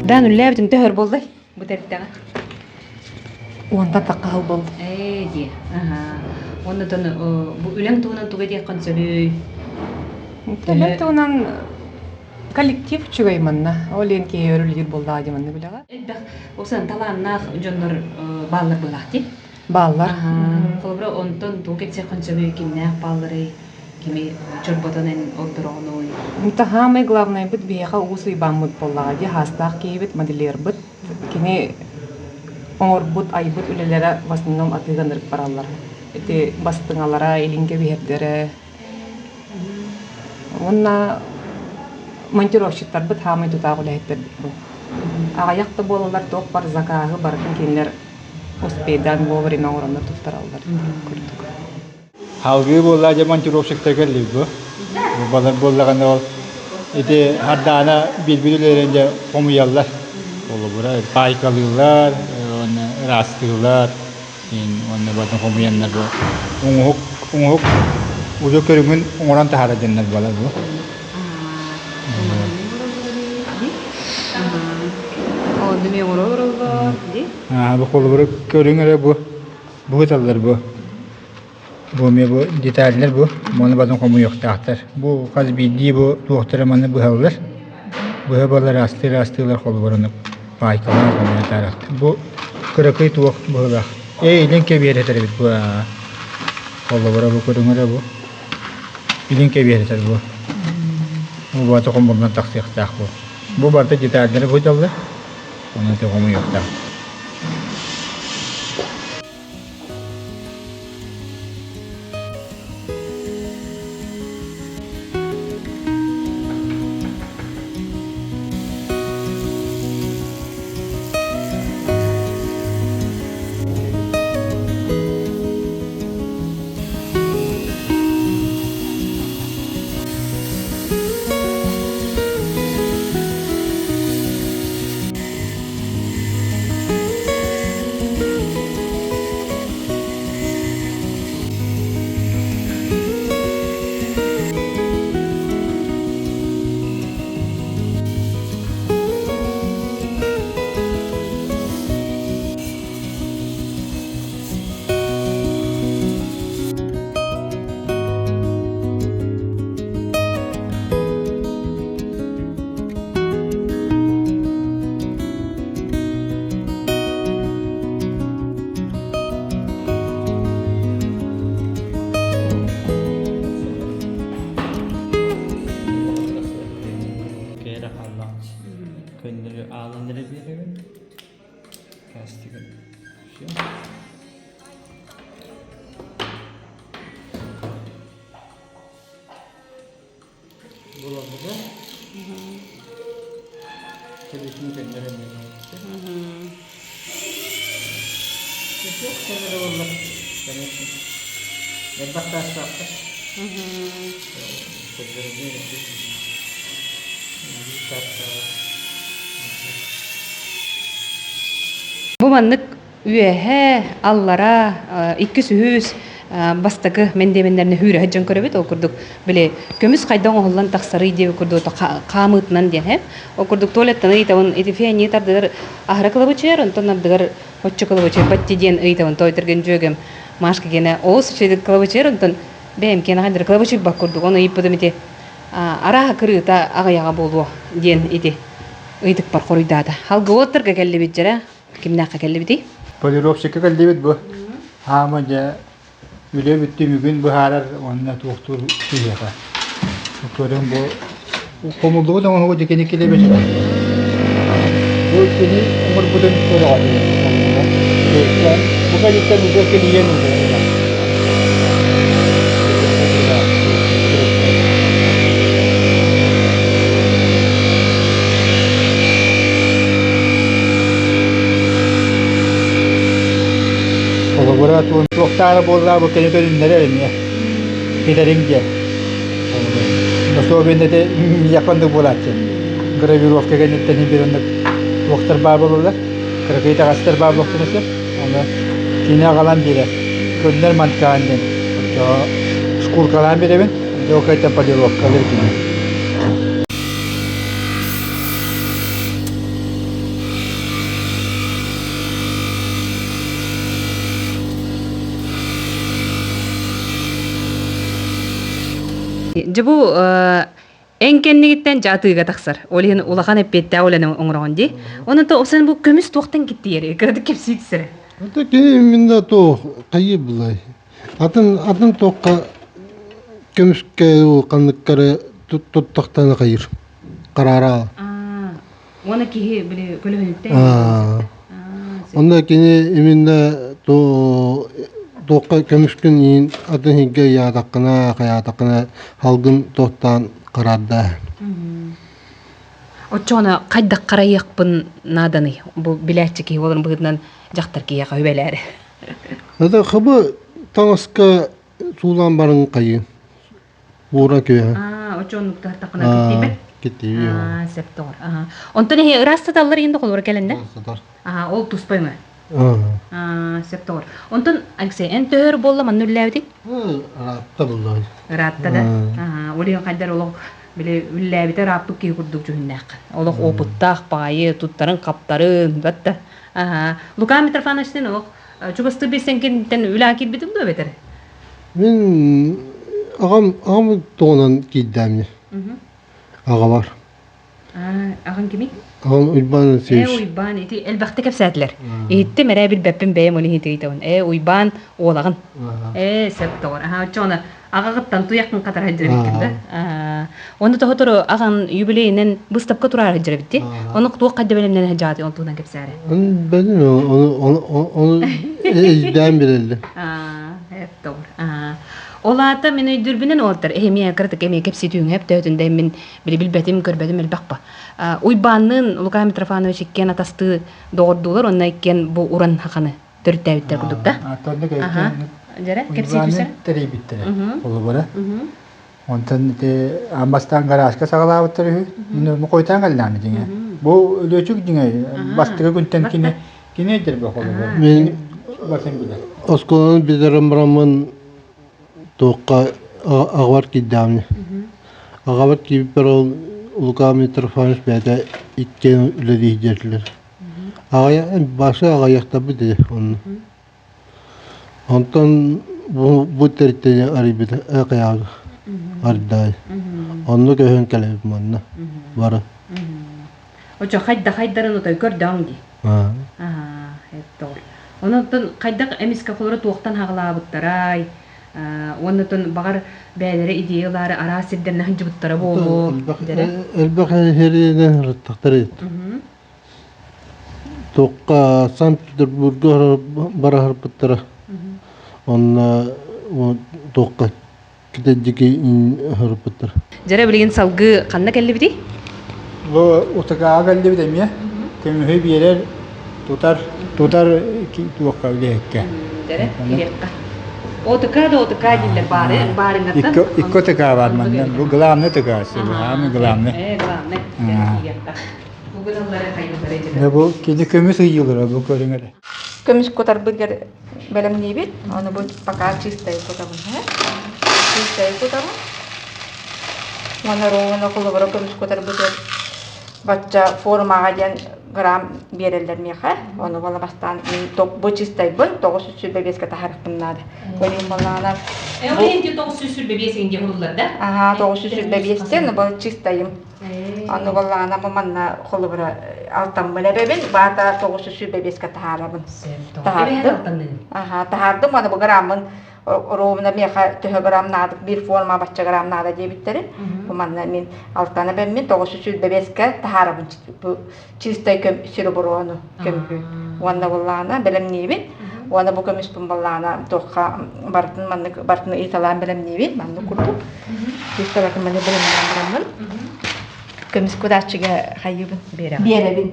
Дан үллээбитин төһөр буоллай бу тэрилтэҕэ? Уонтан тахха сыл буолла. Ээ дии. Аха. Уонна бу үлэҥ туһунан тугу диэххин сөбүй? Үлэм туһунан коллектив үчүгэй манна. Ол иһин киһи өр үлэлиир буоллаҕа дии манна үлэҕэ. Элбэх усан талааннаах дьоннор бааллар быһыылаах дии. Бааллар. Холобура, онтон тугу кэпсиэххин сөбүй, кимнээх баалларый, кими чорботон эн ордороҕунуй? Это самое главное быт биһиэхэ уус уйбааммыт буоллаҕа дии хаастаах киһибит модельербыт. Кини оҥорбут, айбыт үлэлэрэ в основном атыыга ынырык бараллар. Ити бастыҥалара, илин кэбиһэрдэрэ. Уонна монтировщиктарбыт хаамай тутаах үлэһиттэрбит бу. Аҕыйах да буолаллар туох бар закааһы барытын кинилэр успейдаан вовремя оҥороннор туттараллар курдук. Салгыы буолла дьэ монтировщиктарга бу. Балар буоллаҕына ол ити хардаана биирбит үлэлэрин дьэ хомуйаллар. Холобура паайкалыыллар, уонна ыраастыыллар, уонна батын хомуйаннар бу оҥоһук оҥоһук уже көрүҥүн оҥорон таһаарар дьоннор буолар бу. Бу холобура көрүҥ эрэ бу бу ыталлар бу. Бу эмиэ бу деталлар бу маны батын хомуйуохтаахтар. Бу хас биирдии бу туохтара маны быһаллар. Быһа балар астыыр астыылар холобурунук паайкалаан хомуйа таарахтар. Бу кыракый туох быһыылаах. Ээ илин кэбиэр эбит бу холобура бу көрүҥүрэ бу. Илин кэбиэр этэр бу. Бу бата хомурунан тахсыахтаах бу. Бу барыта деталлары быһыталлар. Онон хомуйуохтаах. Кэрэ хааллаҕа көннөрү аалан эрэ биэрэбин кастигын все Булабыга. Кэбитин көннөрөн. Туох кэмэ буолла, конечно. Элбэх таастаахтар. Бу маннык үөһэ, аллара, иккис, үһүс, бастакы мэндиэмэннэрин хүүрэ сылдьан көрөбүт. Ол курдук, били, көмүс хайдах оҥоһуллан тахсарый диэбит курдук хаамыытынан диэн һэ. Ол курдук туалеттан ыйытабын, ити фиании тардыгар аһара кылабычыйар, онтон ардыгар оччо кылабычыйбат диэн ыйытабын. Тоойторген дьүөгэм Машка гиэнэ олус үчүгэйдик кылабычыйар, онтон бэйэм киэнэ хайдары кылабычыйбат курдук. Ону ыйыппытым ити арааһа кырыыта аҕыйаҕа буолуо диэн ити ыйытыкпар хоруйдаата. Халгы кэллибит дьэрэ Кимнээххэ кэллибитий? Полировщикка кэллибит бу. Хаама дьэ үлэ бүттүмүгүн быһаарар уонна туохтуур киһиэхэ. Көрөн бу хомуллубут оҥоһугу дьэ кини килэбит. Бу кини оҥорбутун көрөҕүн. Бу кэлиттэн уже килийэн Холобура, туохтаара буоллаа бу кини көрүннэрэр эмиэ. Китэриҥ диэн. Особенно это яконды буолааччы. Гравировка кэнниттэн биир оннук туохтар баар буолаллар. Кыракый таҕастар баар буолуохтарын сөп. Оны кини аҕалан биэрэр. Көннөр манкаан диэн. Оччоҕо шкуркалаан биэрэбин. Дьэ ол кайтан полировкалыр кини. Дьэ бу эн кэннигиттэн дьэ атыыга тахсар. Ол иһин улахан эппиэттээх үлэни оҥороҕун дии. Онон то сэн бу көмүс туохтан киттийэр? Кыратык кэпсии түсэрэ. Это кини именно то хайы булай. Атын атын туохха көмүскэ ханныктары туттахтана хайыр. Карара. Уона киһи били көлөһүнүттэн. Онно кини именно то туохха көмүскүн иин атын иһиггэ ыйаатаххына, хайаатаххына халгын туохтаан караарда. Оччоҕуна хайдах харайыахпын нааданый? Бу билээччи киһи буоларын быһыытынан дьахтар киһиэхэ үбэлээри. Это хабы таҥаска суулаан баран хайыы. Уура күөһэ. Аа, оччоҕунуктар таххына киттиибэт. Киттиибэ. Аа, сөп тоҕор. Аа. Онтон эһи ыраас сыталлар иһин холобура кэлэннэ? Сытар. Аа, ол туспа өҥө. Аа, сөп тоҕор. Онтон Алексей, эн төһөр буолла манна үллээбитиҥ? Ыраатта булла. Ыраатта да? Аа, ол иһин хайдар олох били үллээбитэ ырааппыт киһи курдук дьүһүннээххин. Олох опыттаах баайы, туттарын-хаптарын, батта. Аа, Лука Митрофановичтыын олох чугастыы билсэн киниттэн үлэҕэ киирбитиҥ дуо эбэтэр? Мин аҕам аҕам туһунан киирдээмни. Аҕабар. Аҕаҥ кимий? Аҕам Уйбаан Алексеевич. Ээ, Уйбаан, ити элбэхтэ кэпсээтилэр. Иһиттим эрэ билбэппин бэйэм ол иһин ыйытабын. Ээ, Уйбаан уолаҕын. Ээ, сөп доҕор. Аһаа, оччоҕуна аҕаҕыттан туйаххын хатара сылдьар эбиккин да? Аа, Онно тоһотору аҕан юбилейинэн быыстапка тураары сылдьар эбит дии. Ону туох хайда бэлэмнэнэ сылдьаҕытый ол туһунан кэпсээри. Оны бэлин оны оны өйдөөн билэллэр. Аа, эп доҕор. Аа. Ол аата мин өйдүүрбүнэн уолаттар эмиэ кыратык эмиэ кэпсии түһүҥ эп төһөтүн да мин били билбэтим, көрбөтүм элбэх ба. Уйбаанныын Лука Митрофанович иккиэн атастыы доҕордуулар уонна иккиэн бу уран хаханы төрүттээбиттэр курдук да. Аха. Дьэрэ, кэпсии түсэр. тэрийбиттэрэ. Холобура. Онтон ити аан бастаан гаражка саҕалаабыттар үһү. Мин хойутаан кэллэҕим дьиҥэ. Бу Өлүөчүк дьиҥэ бастакы күнтэн кини кини өйдөрбө холобура. Мин барытын билэр. Оскуоланы бүтэрэн бараммын туохха аҕабар киирдэҕим. Аҕабар киирбиппэр ол Лука Митрофанович бэйэтэ иккиэн үлэлии диэтилэр. Аҕыйах башы аҕыйахтарбыт ини онно. Онтон бу бу тэрилтэни арыйбыта хайаабыт ардаай. Онно көһөн кэлэбит манна бары. Очо хайда хайдарын отой көрдөҥ дии. Аа. Аа, эттор. Онон хайдах эмискэ холоро туохтан хаҕалаабыттарай? Уонна баҕар бэйэлэрэ идея ылаары араас сирдэринэн сылдьыбыттара буолуо. Элбэх хэринэн ырыттахтар эбит. Туохха Санкт-Петербурга бара сырпыттара. Онно туохха китэдьики сырпыттар. Дьэрэ билигин салгыы ханна кэллибитий? Бу УТК-ҕа кэллибит эмиэ. Көмүһү биэрэр Тутар тутар туохха үлэһиккэ. Дэрэ кириэххэ. ОТК да ОТК дииллэр баары баарыҥҥаттан. Икки ОТК бар манна. Бу главный ОТК, самый главный. Главный. Кириэххэ. Бу гыналлары хайыылары дьэ. Бу кини көмүс ыйыылара бу көрүҥ эрэ. Көмүс кутарбыгар бэлэмниибит. Ону бу пока чистай кутабын. Чистай кутабын. Уонна ровно холобура көмүс кутарбытыгар бачча формаҕа диэн грамм биэрэллэр миэхэ. Ону буола бастаан мин бу чистайбын 925-ке таһаарыахпын наада. Ойуун балаана Ол иһин 925 инде хуруллар да? Аха, 925-тен бу чистайым. Ону балаана бу манна холобура алтаммын эбэбин, баата 925-ке таһаарабын. Таһаардым. Аха, таһаардым, аны бу граммын ровно миэхэ төһө грамм наада, биир форма бачча грамм наада диэбиттэрин. Бу манна мин алтаны бэммин 925-ке таһаарабын бу чистай көм сереброну көмүһү. Уонна буллаана бэлэмниибин. Уонна бу көмүспүн баллаана туохха барытын маннык барытын ыйыталаан бэлэмниибин маннык курдук. Чистай барытын маннык бэлэмнээн бараммын. Көмүс кутааччыга хайыбын биэрэбин.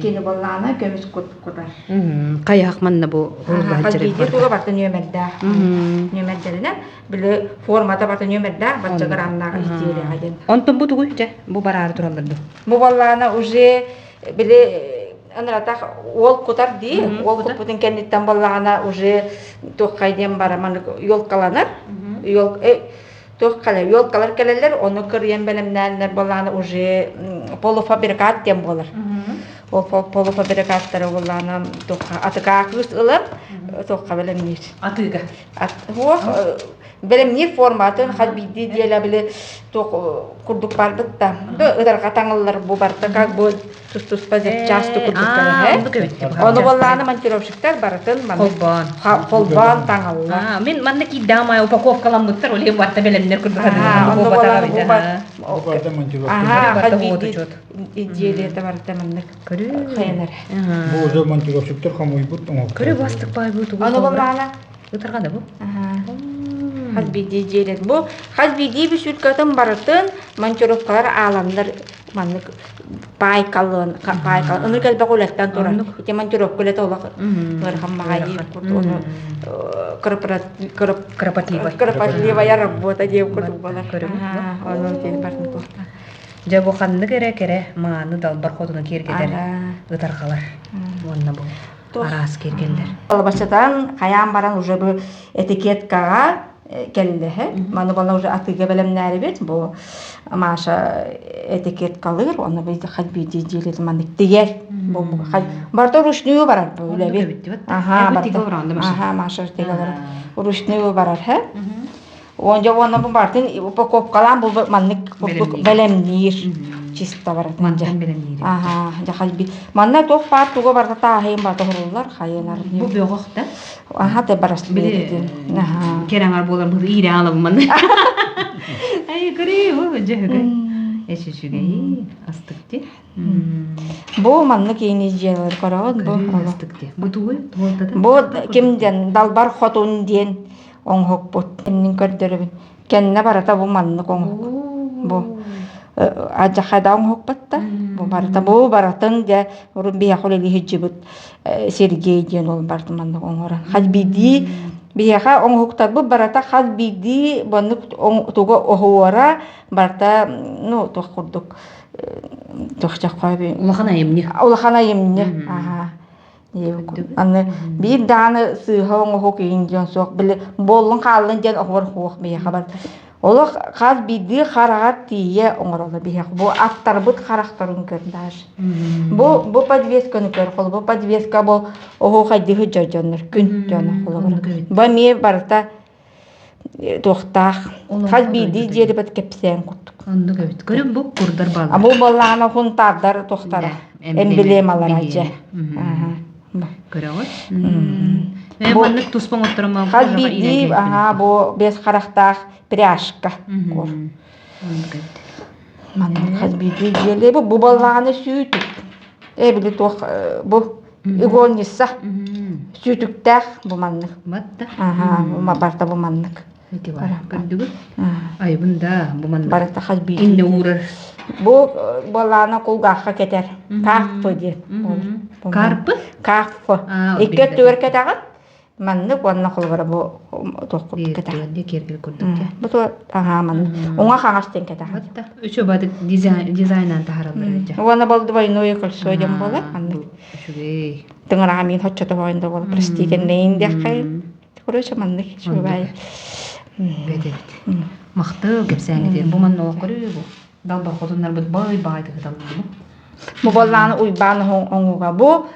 Кини боллаана көмүс кут кутар. Хайах манна бу Хас туга барта нүөмэрдээх. Нүөмэрдэринэн били формата барта нүөмэрдээх бачча граммнаах изделиеҕэ диэн. Онтон бу тугуй дьэ бу бараары тураллар ду. Бу боллаана уже били анаратах уол кутар дии уол куппутун кэнниттэн боллаана уже туоххай диэн бара маннык елкаланар туох кэлэр елкалар кэлэллэр ону кырыйан бэлэмнээннэр боллаана уже полуфабрикат диэн буолар ол полуфабрикаттары боллаана туохха атыкаа кыыс ылар туохха бэлэмниир атыыга Туох бэлэмниир форматын хас биирдии диэлэ били туох курдук барбыт да ытарҕа таҥыллар бу барыта как бы тус-туспа запчасты курдук кэлэр Ону буоллааны монтировщиктар барытын холбоон холбоон таҥаллар. Мин манна киирдэҕим аайы упаковкаламмыттар ол иһин барыта бэлэмнэр курдук Онно буоллааны бу барыта монтировщиктар. Хас биирдии изделиета барыта маннык хайанар. Бу уже монтировщиктар хомуйбут оҥоһуктар. Көрө бастык баай бу тугу Ону буоллаана Ытырҕана бу. Хас биирдии дьиэлэр бу хас биирдии бүсүүркэтин барытын монтировкалар ааланнар маннык паайкалыан паайкал ынырык элбэх үлэттэн турар. Ити монтировка үлэтэ олох ыарахан маҕайыы курдук ону кропотливая кропотливая работа диэн курдук буолар. Ону тиэн барын туохтаах. Дьэ бу ханнык эрэ кэрэ мааны далбар хотуну киэргэтэр ытарҕалар уонна бу араас киэргэллэр. Алабачатан хайаан баран уже бу этикеткаҕа кэллэһэ. Маны буолла уже атыыга бэлэмнээрибит. Бу Маша этикеткалыыр, онно бу хас биирдии дьиэлит маннык тигэр. Бу барыта ручную барар бу үлэби. Аха, Аха, Маша тигэр. Ручную барар, хэ? Онжа уонна бу бартын упаковкалаан бу маннык курдук бэлэмниир чисто барытын. Мантан бэлэмниир. Аха, дьахалби. Манна туох баар туга барыта тааһыйын барыта хуруллар хайынар. Бу бөҕөх да? Аха, те бараслыыр. Аха. Кераңар буолар бу иирэ алабын манна. Ай, көрүй, бу дьөһөгөй. Эчи үчүгэй, астык ти. Бу маннык иини дьиэлэр көрөҕүт бу. Астык ти. Бу тугуй? Туолтата? Бу ким диэн Далбар Хотун диэн оҥоһукпут иннин көрдөрөбүн. Кэннэ барыта бу маннык оҥоһук. Бу адьахайда оҥоһукпут да. Бу барыта бу барытын дьэ урут биһиэхэ үлэлии сылдьыбыт Сергей диэн ол барытын маннык оҥорон. Хас биирдии биһиэхэ оҥоһуктарбыт барыта хас биирдии маннык тугу оһуора барыта ну туох курдук туох Улахан айымньы. Улахан айымньы. Аха. Аны биир даҕаны сыыһа оҥоһук иһин диэн суох били буоллун хааллын диэн оһуор суох биһиэхэ бар олох хас биирдии хараҕар тиийэ оҥороллор биһиэхэ бу аттарбыт харахтарын көр даже бу бу подвесканы көр холобур подвеска бу оһуохайдыһы дьоннор күн дьоно холобура бу эмиэ барыта туохтаах хас биирдии дьиэлибит кэпсээн курдук Оннук эбит. Көрүм бу курдар А бу буоллаҕына хунтаардар туохтара эмблемалара дьэ. Көрөҕүт? Э маннык туспа оҥотторон Хас биирдии аһаа бу бэс харахтаах пряжка кур. Оннук эбит. Маннык хас биирдии дьиэлэ бу бу буоллаҕына сүүтүк. Э били туох бу Игонниса сүүтүктээх бу маннык. Батта. Аха, барта бу маннык. Ити бар. Көрдүгүт? Айбын да бу маннык. Барыта хас биир. Инне уурар. Бу буолаана кулгаахха кетер. Таах бу диэн. Карпы? Карпы. Икки өттүгэр кэтэҕин. Маннык уонна холобура бу туох курдук кэтэҕин. Киэргэл курдук. Бу туо аһаа маннык. Уҥа хаҥас диэн кэтэҕин. Үчү бадык дизайнан таһараллар эбит. Уонна бол двойное кольцо диэн буолар. Маннык. Үчүгэй. Тыҥыраҕа миин хоччото хоойунда буолар. Простительнейин диэххэ. Короче, маннык үчүгэй. Бэт эбит. Махтал кэпсээҥҥитигэр. Бу манна олох көрүү бу. Далбар хотуннарбыт бай баай тыгыталлар. Бу боллааны Уйбаан оҥуга. Бу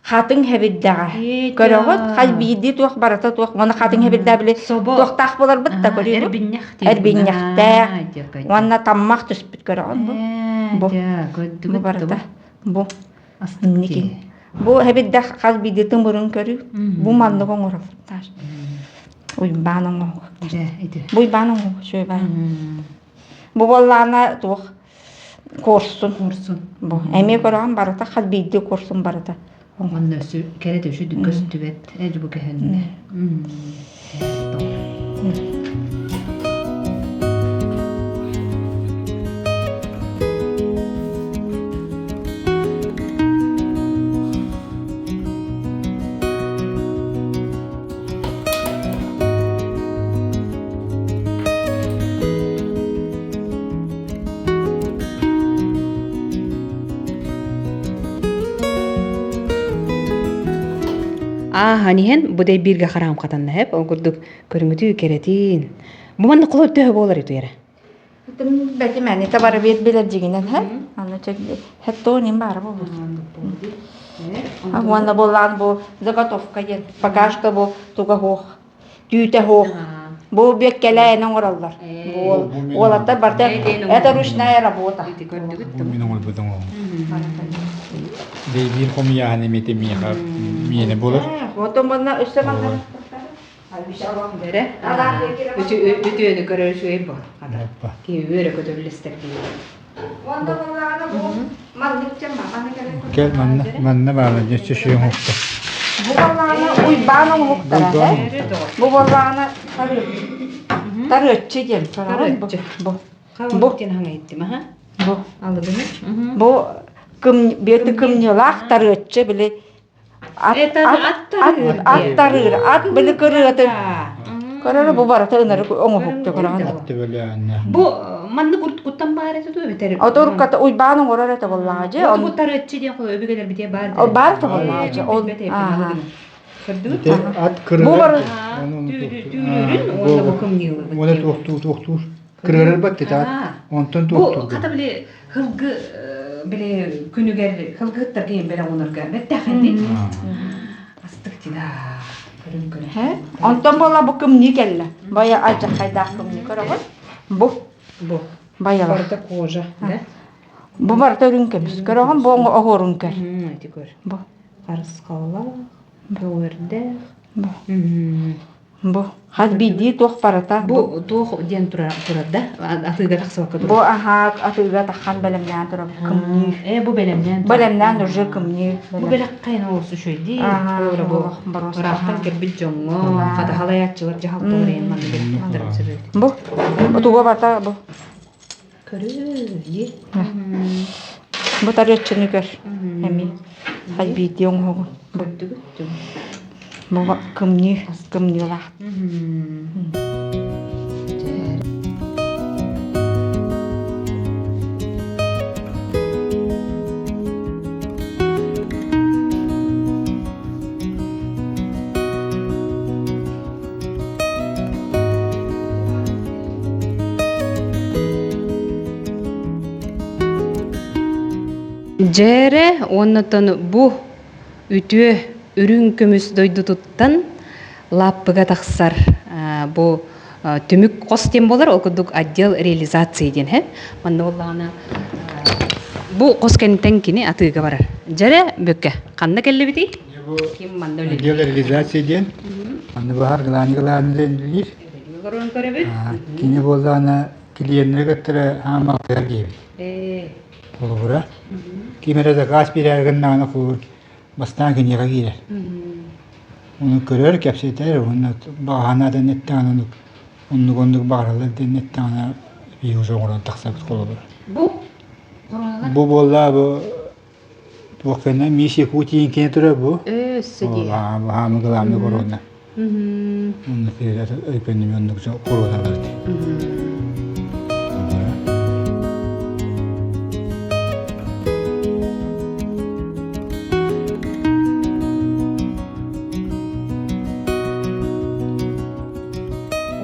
хатыҥ хэбирдэҕэ. Көрөҕүт, хас биирдии туох барыта туох. Уонна хатыҥ хэбирдэҕэ били туохтаах буоларбыт да көрүүбүт. Эрбинньэхтээх. Уонна таммах түспүт көрөҕүт бу. Бу. Бу барыта. Бу. Инники. Бу хэбирдэх хас биирдии тымырын көрүү. Бу маннык оҥорор. Уйбаан оҥоһук. Бу Уйбаан оҥоһук, үчүгэй Бу буоллаҕына туох куорсун. Куорсун. Бу эмиэ көрөҕүн барыта хас биирдии куорсун барыта. Онно өссө кэрэ төшү көстүбэт ээ бу көһүннэ. Ааһан иһэн бу дэйбииргэ хараам хатанна эп ол курдук көрүҥүтүү кэрэтиин. Бу манна холор төһө буолар итуера? Бэтимэни табары бир билер дьигинен һэ. Аны хеттонин баара буолбут. Уонна буоллаан бу заготовка диэн. Пока что бу туга хуох түүтэ суох. Бу бүөккэлээн оҥороллор. Бу уолаттар барыта это ручная работа. Мин оҥорбутум ол. Биир хомуйааһын эмиэ миэхэ миэнэ буолар. Отон манна өссө манна Бэрэ. Үтүөнү көрөр үчүгэй бу. Киһи үөрэ көтөллөстөр дии. Кэл манна манна баала дьэ шүйэн хопто. Бу буоллаҕына Уйбаан оҥоһуктара Бу буоллаҕына тарыаччы диэн Тарыаччы. Бу. Бу диэн хаҥайыттым аха. Бу. Алыгыны. Бу кым бэти кымньылаах тарыаччы били ат ат тарыыр ат били кырыатын көрөрө бу барыта ынырык оҥоһукта көрөҕүн Бу маннык уруккуттан баар этэ дуо эбэтэр Ото урукката Уйбаан оҥорор этэ буоллаҕа дьэ Бу тарыаччы диэн өбүгэлэр битиэ баар Ол баар этэ буоллаҕа дьэ ол Көрдүгүт Ат Бу бар түүрүүрүн уонна бу кымньыылыбыт Уонна туохтуур туохтуур кырыарар баттыта онтон туохтуур Бу хата били хылгы били күнүгэр хылгыһыттар киһин бэлэх уунарга бэртээхин дии. Астык тида. Көрүн көрүн. Онтон буола бу кымньыы кэллэ. Бая алдьархайдаах кымньыы көрөҕүн. Бу. Бу. Баялар. Барыта кожа, да? Бу барыта үрүҥ көмүс. Көрөҕүн бу оһуорун көр. Ити көр. Бу. Харысхаллаах, бөҕөрдөөх. Бу. Бу хас биирдии туох барыта Бу туох диэн турар да атыыга тахсыбакка турар. Бу аһаак атыыга таххан бэлэмнээн турар кымньыы. Э бу бэлэмнээн Бэлэмнээн уже кымньыы. Бу бэлэх хайан олус үчүгэй Холобура бу ыраахтан кэлбит дьоҥҥо хатаһалайааччылар дьаһалталар иһин манна бэлэхтэрин сөбүт. Бу туга барта бу. Көрүү дии. Бу тарыаччыны көр. Эми хас биирдии оҥоһугун. Көрдүгүт Бу кымньыы кымньыылаах. Дьээрэ уоннатан бу үтүө үрүҥ көмүс дойдутуттан лааппыга тахсар бу түмүк хос диэн буолар ол курдук отдел реализации диэн һэ манна буоллаҕына бу хос кэнниттэн кини атыыга барар дьэрэ бүккэ ханна кэллибитий ким манна үлэлиир отдел реализации диэн манна баһар гылааны гылааны үлэлиир кини буоллаҕына клиеннэри кытта хаамалтыгар диэбит Холобура, ким эрэ заказ биэрээри гыннаҕына холобур бастаан киниэхэ киирэр. Ону көрөр, кэпсэтэр уонна баҕаһына да эттэҕинэ оннук оннук оннук баҕараллар диэн эттэҕинэ биһиги уже оҥорон тахсабыт холобура. Бу Бу буолла бу. Туох кэннэ Мисс Якутия кини турар бу. Өссө дии. Хаамы главный корона. Онно өйкөннүм оннук короналар.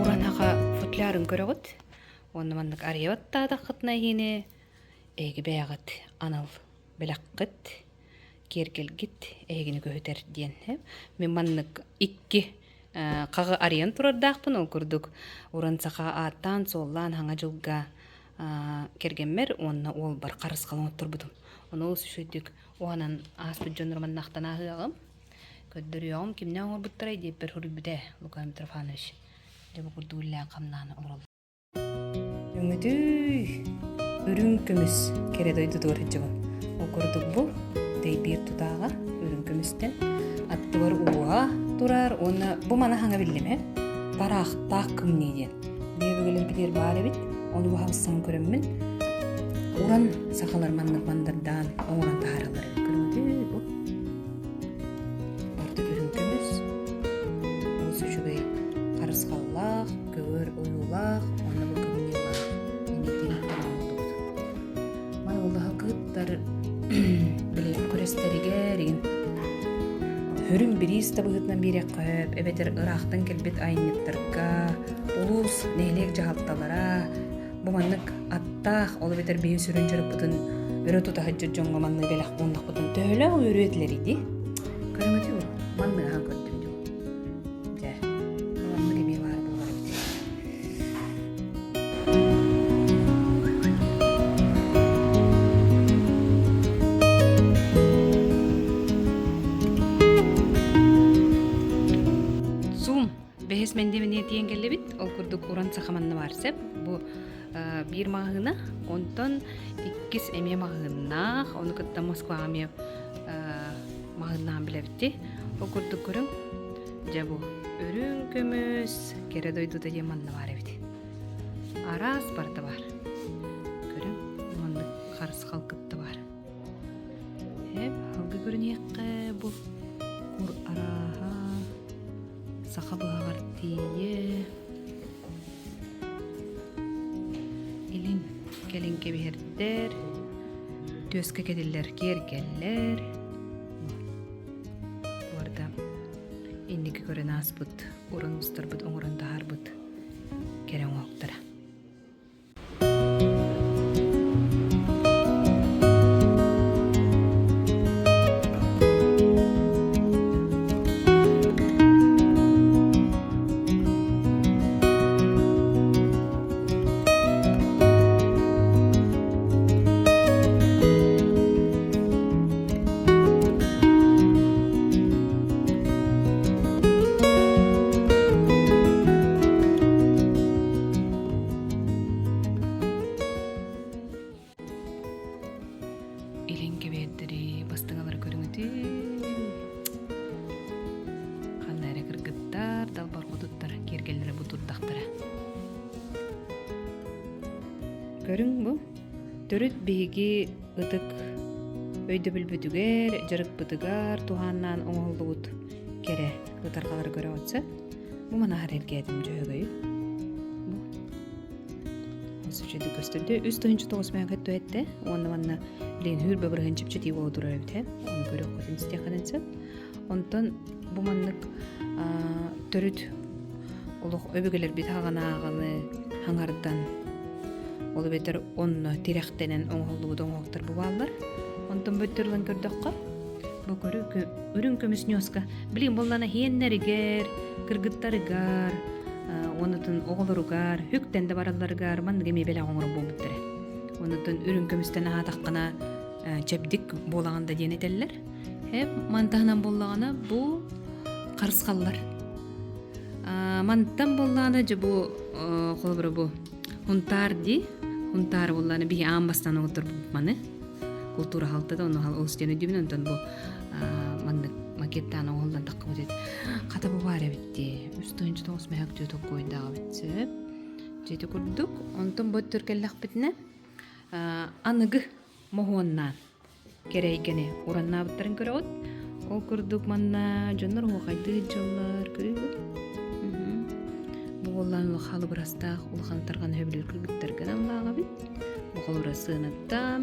Уранаха футлярын көрөҕүт. Уонна маннык арыйа баттаатаххытына иһини эһиги бэйэҕит анал бэлэххит, киэргэлгит эһигини көһүтэр диэн. Мин маннык икки хаҕы арыйан турардаахпын, ол курдук уран саха ааттаан-суоллаан хаҥа дьылга кэргэммэр уонна уолбар харысхал оҥотторбутум. Ону олус үчүгэйдик уһанан ааспыт дьоннорум аннахтан ааһыаҕым. Көрдөрүөҕүм кимнээх оҥорбуттарай диэппэр суруйбута Лука Митрофанович. Дьэ бу курдук үлэлээн-хамнаан олороллор. Өҥөтүй, үрүҥ көмүс кэрэ дойдутугар сылдьабын. Ол курдук бу дэйбиир тутааҕа үрүҥ көмүстэн аттыбар ууга турар уонна бу маны хаҥа биллим ээ параахтаах кымныы диэн. Биһиги баар эбит, ону бу хабыссан көрөммүн уран сахалар маннык мандардаан оҥорон таһаараллар эбит. Көрүҥүтүй бу. Ордук үрүҥ көмүс, олус үчүгэй харысхаллаах, көҕөр ойуулаах уонна бу кымньыылаах инники оҥордубут. Маны буоллаха кыттар били күрэстэригэр игин Хүрүн бириис да быһыытынан биэриэххэ сөп, эбэтэр ыраахтан кэлбит айанньыттарга, улуус, нэһилиэк дьаһалталара бу маннык аттаах, ол эбэтэр биһи сүрүн дьарыкпытын өрө тута сылдьар дьоҥҥо маннык бэлэх ууннахпытын төһөлөөх үөрүө этилэрий дии? Көрүҥүтүй бу, маннык аһан көрдүм дьон. Дьэ, маннык эмиэ баар буолар эбит. Zoom бэһис мэндиэмэниэ тиийэн кэллибит. Ол курдук уран саха манна баар сөп. Бу биир маҕаһыына, онтон иккис эмиэ маҕаһыыннаах, ону кытта Москваҕа эмиэ маҕаһыыннаан билэбит. Ол курдук көрүҥ. Дьэ бу үрүҥ көмүс кэрэ дойдута диэн манна баар эбит. Араас барыта баар. Көрүҥ, маннык харысхал кытта баар. Эп, алгы көрүнүөххэ бу кур арааһа, саха быһаҕар тиийэ, илин кэлин кэбиһэрдэр, түөскэ кэтиллэр киэргэллэр. Барыта инники көрөн ааспыт, уран устарбыт, оҥорон таһаарбыт кэрэ оҥоһуктара. Илин кэбиэрдэри бастыҥалары көрүҥүтүй. Ханна эрэ кыргыттар, далбар хотуттар киэргэллэрэ бу турдахтара. Көрүҥ бу. Төрүт биһиги ытык өйдөбүлбүтүгэр, дьарыкпытыгар туһааннаан оҥоһуллубут кэрэ ытарҕалары көрөҕүт сөп. Бу манаһар эргээтим дьөһөгөйү. Бу. Ол үчүгэйдик көстөрдө. 3 9 мөһөкөт түһэттэ. Уонна манна билигин хүүрбэ бырыһын чэпчэтии буола турар эбит ээ. Ону көрүөххүтүн истиэххитин сөп. Онтон бу маннык төрүт олох өбүгэлэрбит хаҕанааҕыны хаҥардан ол эбэтэр онно тирэхтэнэн оҥоһуллубут оҥоһуктар бу бааллар. Онтон бөттөр ылан көрдөххө, бу көрү үрүҥ көмүс ньуоска билигин буоллаана иһиэннэригэр, кыргыттарыгар, онутун оҕолоругар, үктэн да баралларыгар маннык эмиэ бэлэх оҥорор буолбуттара. Онутун үрүҥ көмүстэн аһаатаххына чэбдик буолаҕын да диэн этэллэр. Эп мантаһынан буоллаҕына бу харысхаллар. Мантан буоллаҕына дьэ бу холобура бу Хунтаар дии. Хунтаар буоллаҕына биһи аан бастаан оҥотторбут маны. Култуура халтата ону олус диэн өйдүүбүн онтон бу маннык макеттаан оҥоһуллан таххыбыт эт. Хата бу баар эбит дии. 3 9 мэһэк дьүө токкуойдаах эбит сөп. Дьиэти курдук. Онтон бу өттүр кэллэхпитинэ аныгы моһуоннаан. Кэрэйгэни ураннаабыттарын көрөҕүт. Ол курдук манна дьоннор оһуохайдыы дьоллор көрүүгүт. Бу буоллаан улахан халыбырастаах улахан тарҕан хөбүлүүр кыргыттарга аналлаах эбит. Бу холобура сыаната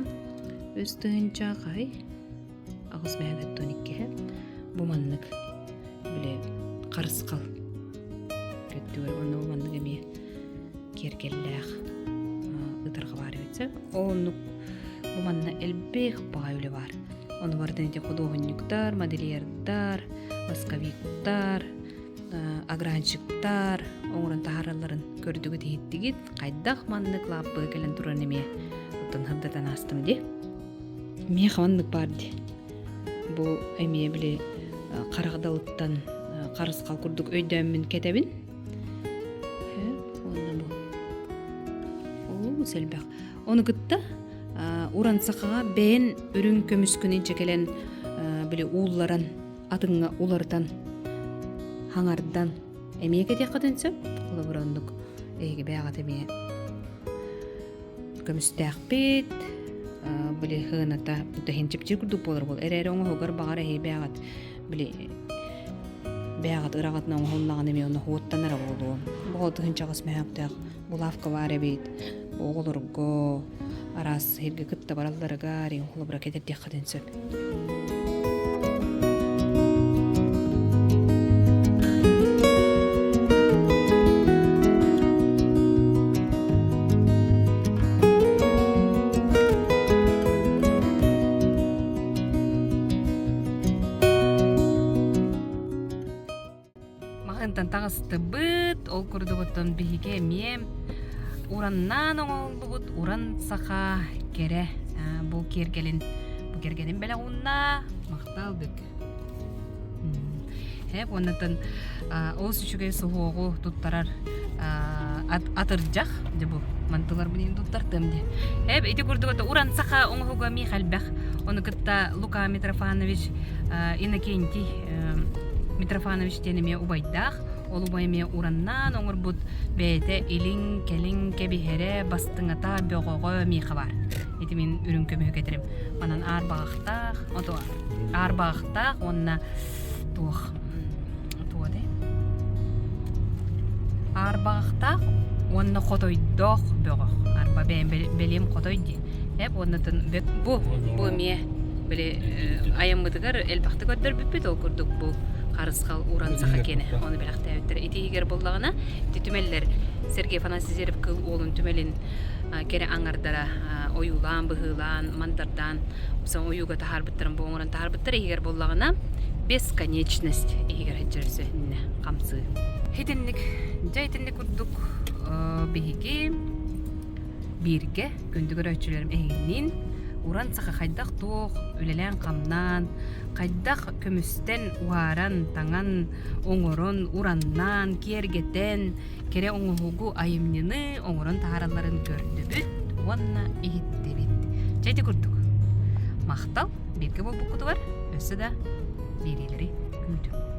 үс тыһыынча хаһый аҕыс мөһөбөттөн иккиһэ. Бу маннык били харысхал көттүгэр уонна бу маннык эмиэ киэргэллээх ытарҕа баар эбит сөп. Оннук бу манна элбэх баҕай үлэ баар. Ону барытын ити худуоһунньуктар, модельердар, восковиктар, огранщиктар оҥорон таһааралларын көрдүгүт иһиттигит. Хайдах маннык лааппыга кэлэн туран эмиэ оттон сырдатан аастым дии. Миэхэ маннык баар дии. Бу эмиэ били харах далыттан харысхал курдук өйдөөммүн кэтэбин. Уонна бу олус элбэх. Ону кытта уран сахаҕа бэйэн үрүҥ көмүскүн илдьэ кэлэн били уулларан атыҥҥа уларытан хаҥардан эмиэ кэтиэххитин сөп. Холобура оннук эһиги бэйэҕит эмиэ көмүстээхпит били хыаната иһин чэпчиир курдук буолар буол эрээри оҥоһугар баҕар эһиги бэйэҕит били бэйэҕит ыраҕытынан оҥоһуллаҕына эмиэ онно хуоттанара буолуо. Бу тыһыынчаҕас мөһөөхтөөх булавка баар эбит. Оҕолорго араас сиргэ кытта баралларыгар холобура кэтэрдиэххитин сөп. Маҕантан таҕыстыбыт, ол курдук оттон биһиги эмиэ ураннаан оҥоһуллубут уран саха кэрэ бу киэргэлин бу кэргэним бэлэх уунна махтал бүк Һэп уоннатын олус үчүгэй суһуоҕу туттарар атырдьах дьэ бу мантыларбын иһин туттартым дии. Эп ити курдук уран саха оҥоһуга миэхэ элбэх. Ону кытта Лука Митрофанович Иннокентий Митрофанович диэн эмиэ убайдаах. Ол убай эмиэ ураннаан оҥорбут бэйэтэ илиҥ, кэлиҥ кэбиһэрэ, бастыҥата, бөҕөҕө миэхэ баар. Ити мин үрүҥ көмүһү кэтэрим. Манан аар баҕахтаах, ото аар баҕахтаах уонна туох туох этэй? Аарбаҕахтаах уонна хотойдоох бөҕөх. Арба бэйэм бэлиэм хотой дии. Эп уонна бу бу эмиэ били айаммытыгар элбэхтик көрдөрбүппүт ол курдук бу харысхал уран саха киэнэ ону бэлэхтээбиттэр ити иһигэр буоллаҕына ити түмэллэр Сергей Афанасьевич Кыл уолун түмэлин кэрэ аҥардара ойуулаан быһыылаан мандардаан ойууга таһаарбыттарын бу оҥорон таһаарбыттар иһигэр буоллаҕына бесконечность иһигэр сылдьар өссө хамсыы. Итинник дьэ итинник курдук биһиги бииргэ күндү көрөөччүлэрим эһигинниин уран саха хайдах туох үлэлээн-хамнаан хайдах көмүстэн уһааран таҥан оҥорон ураннаан киэргэтэн кэрэ оҥоһугу айымньыны оҥорон таһааралларын көрдүбүт уонна иһиттибит. Чэ ити курдук. Махтал бииргэ буолбуккутугар өссө да биэриилэри күүтүҥ.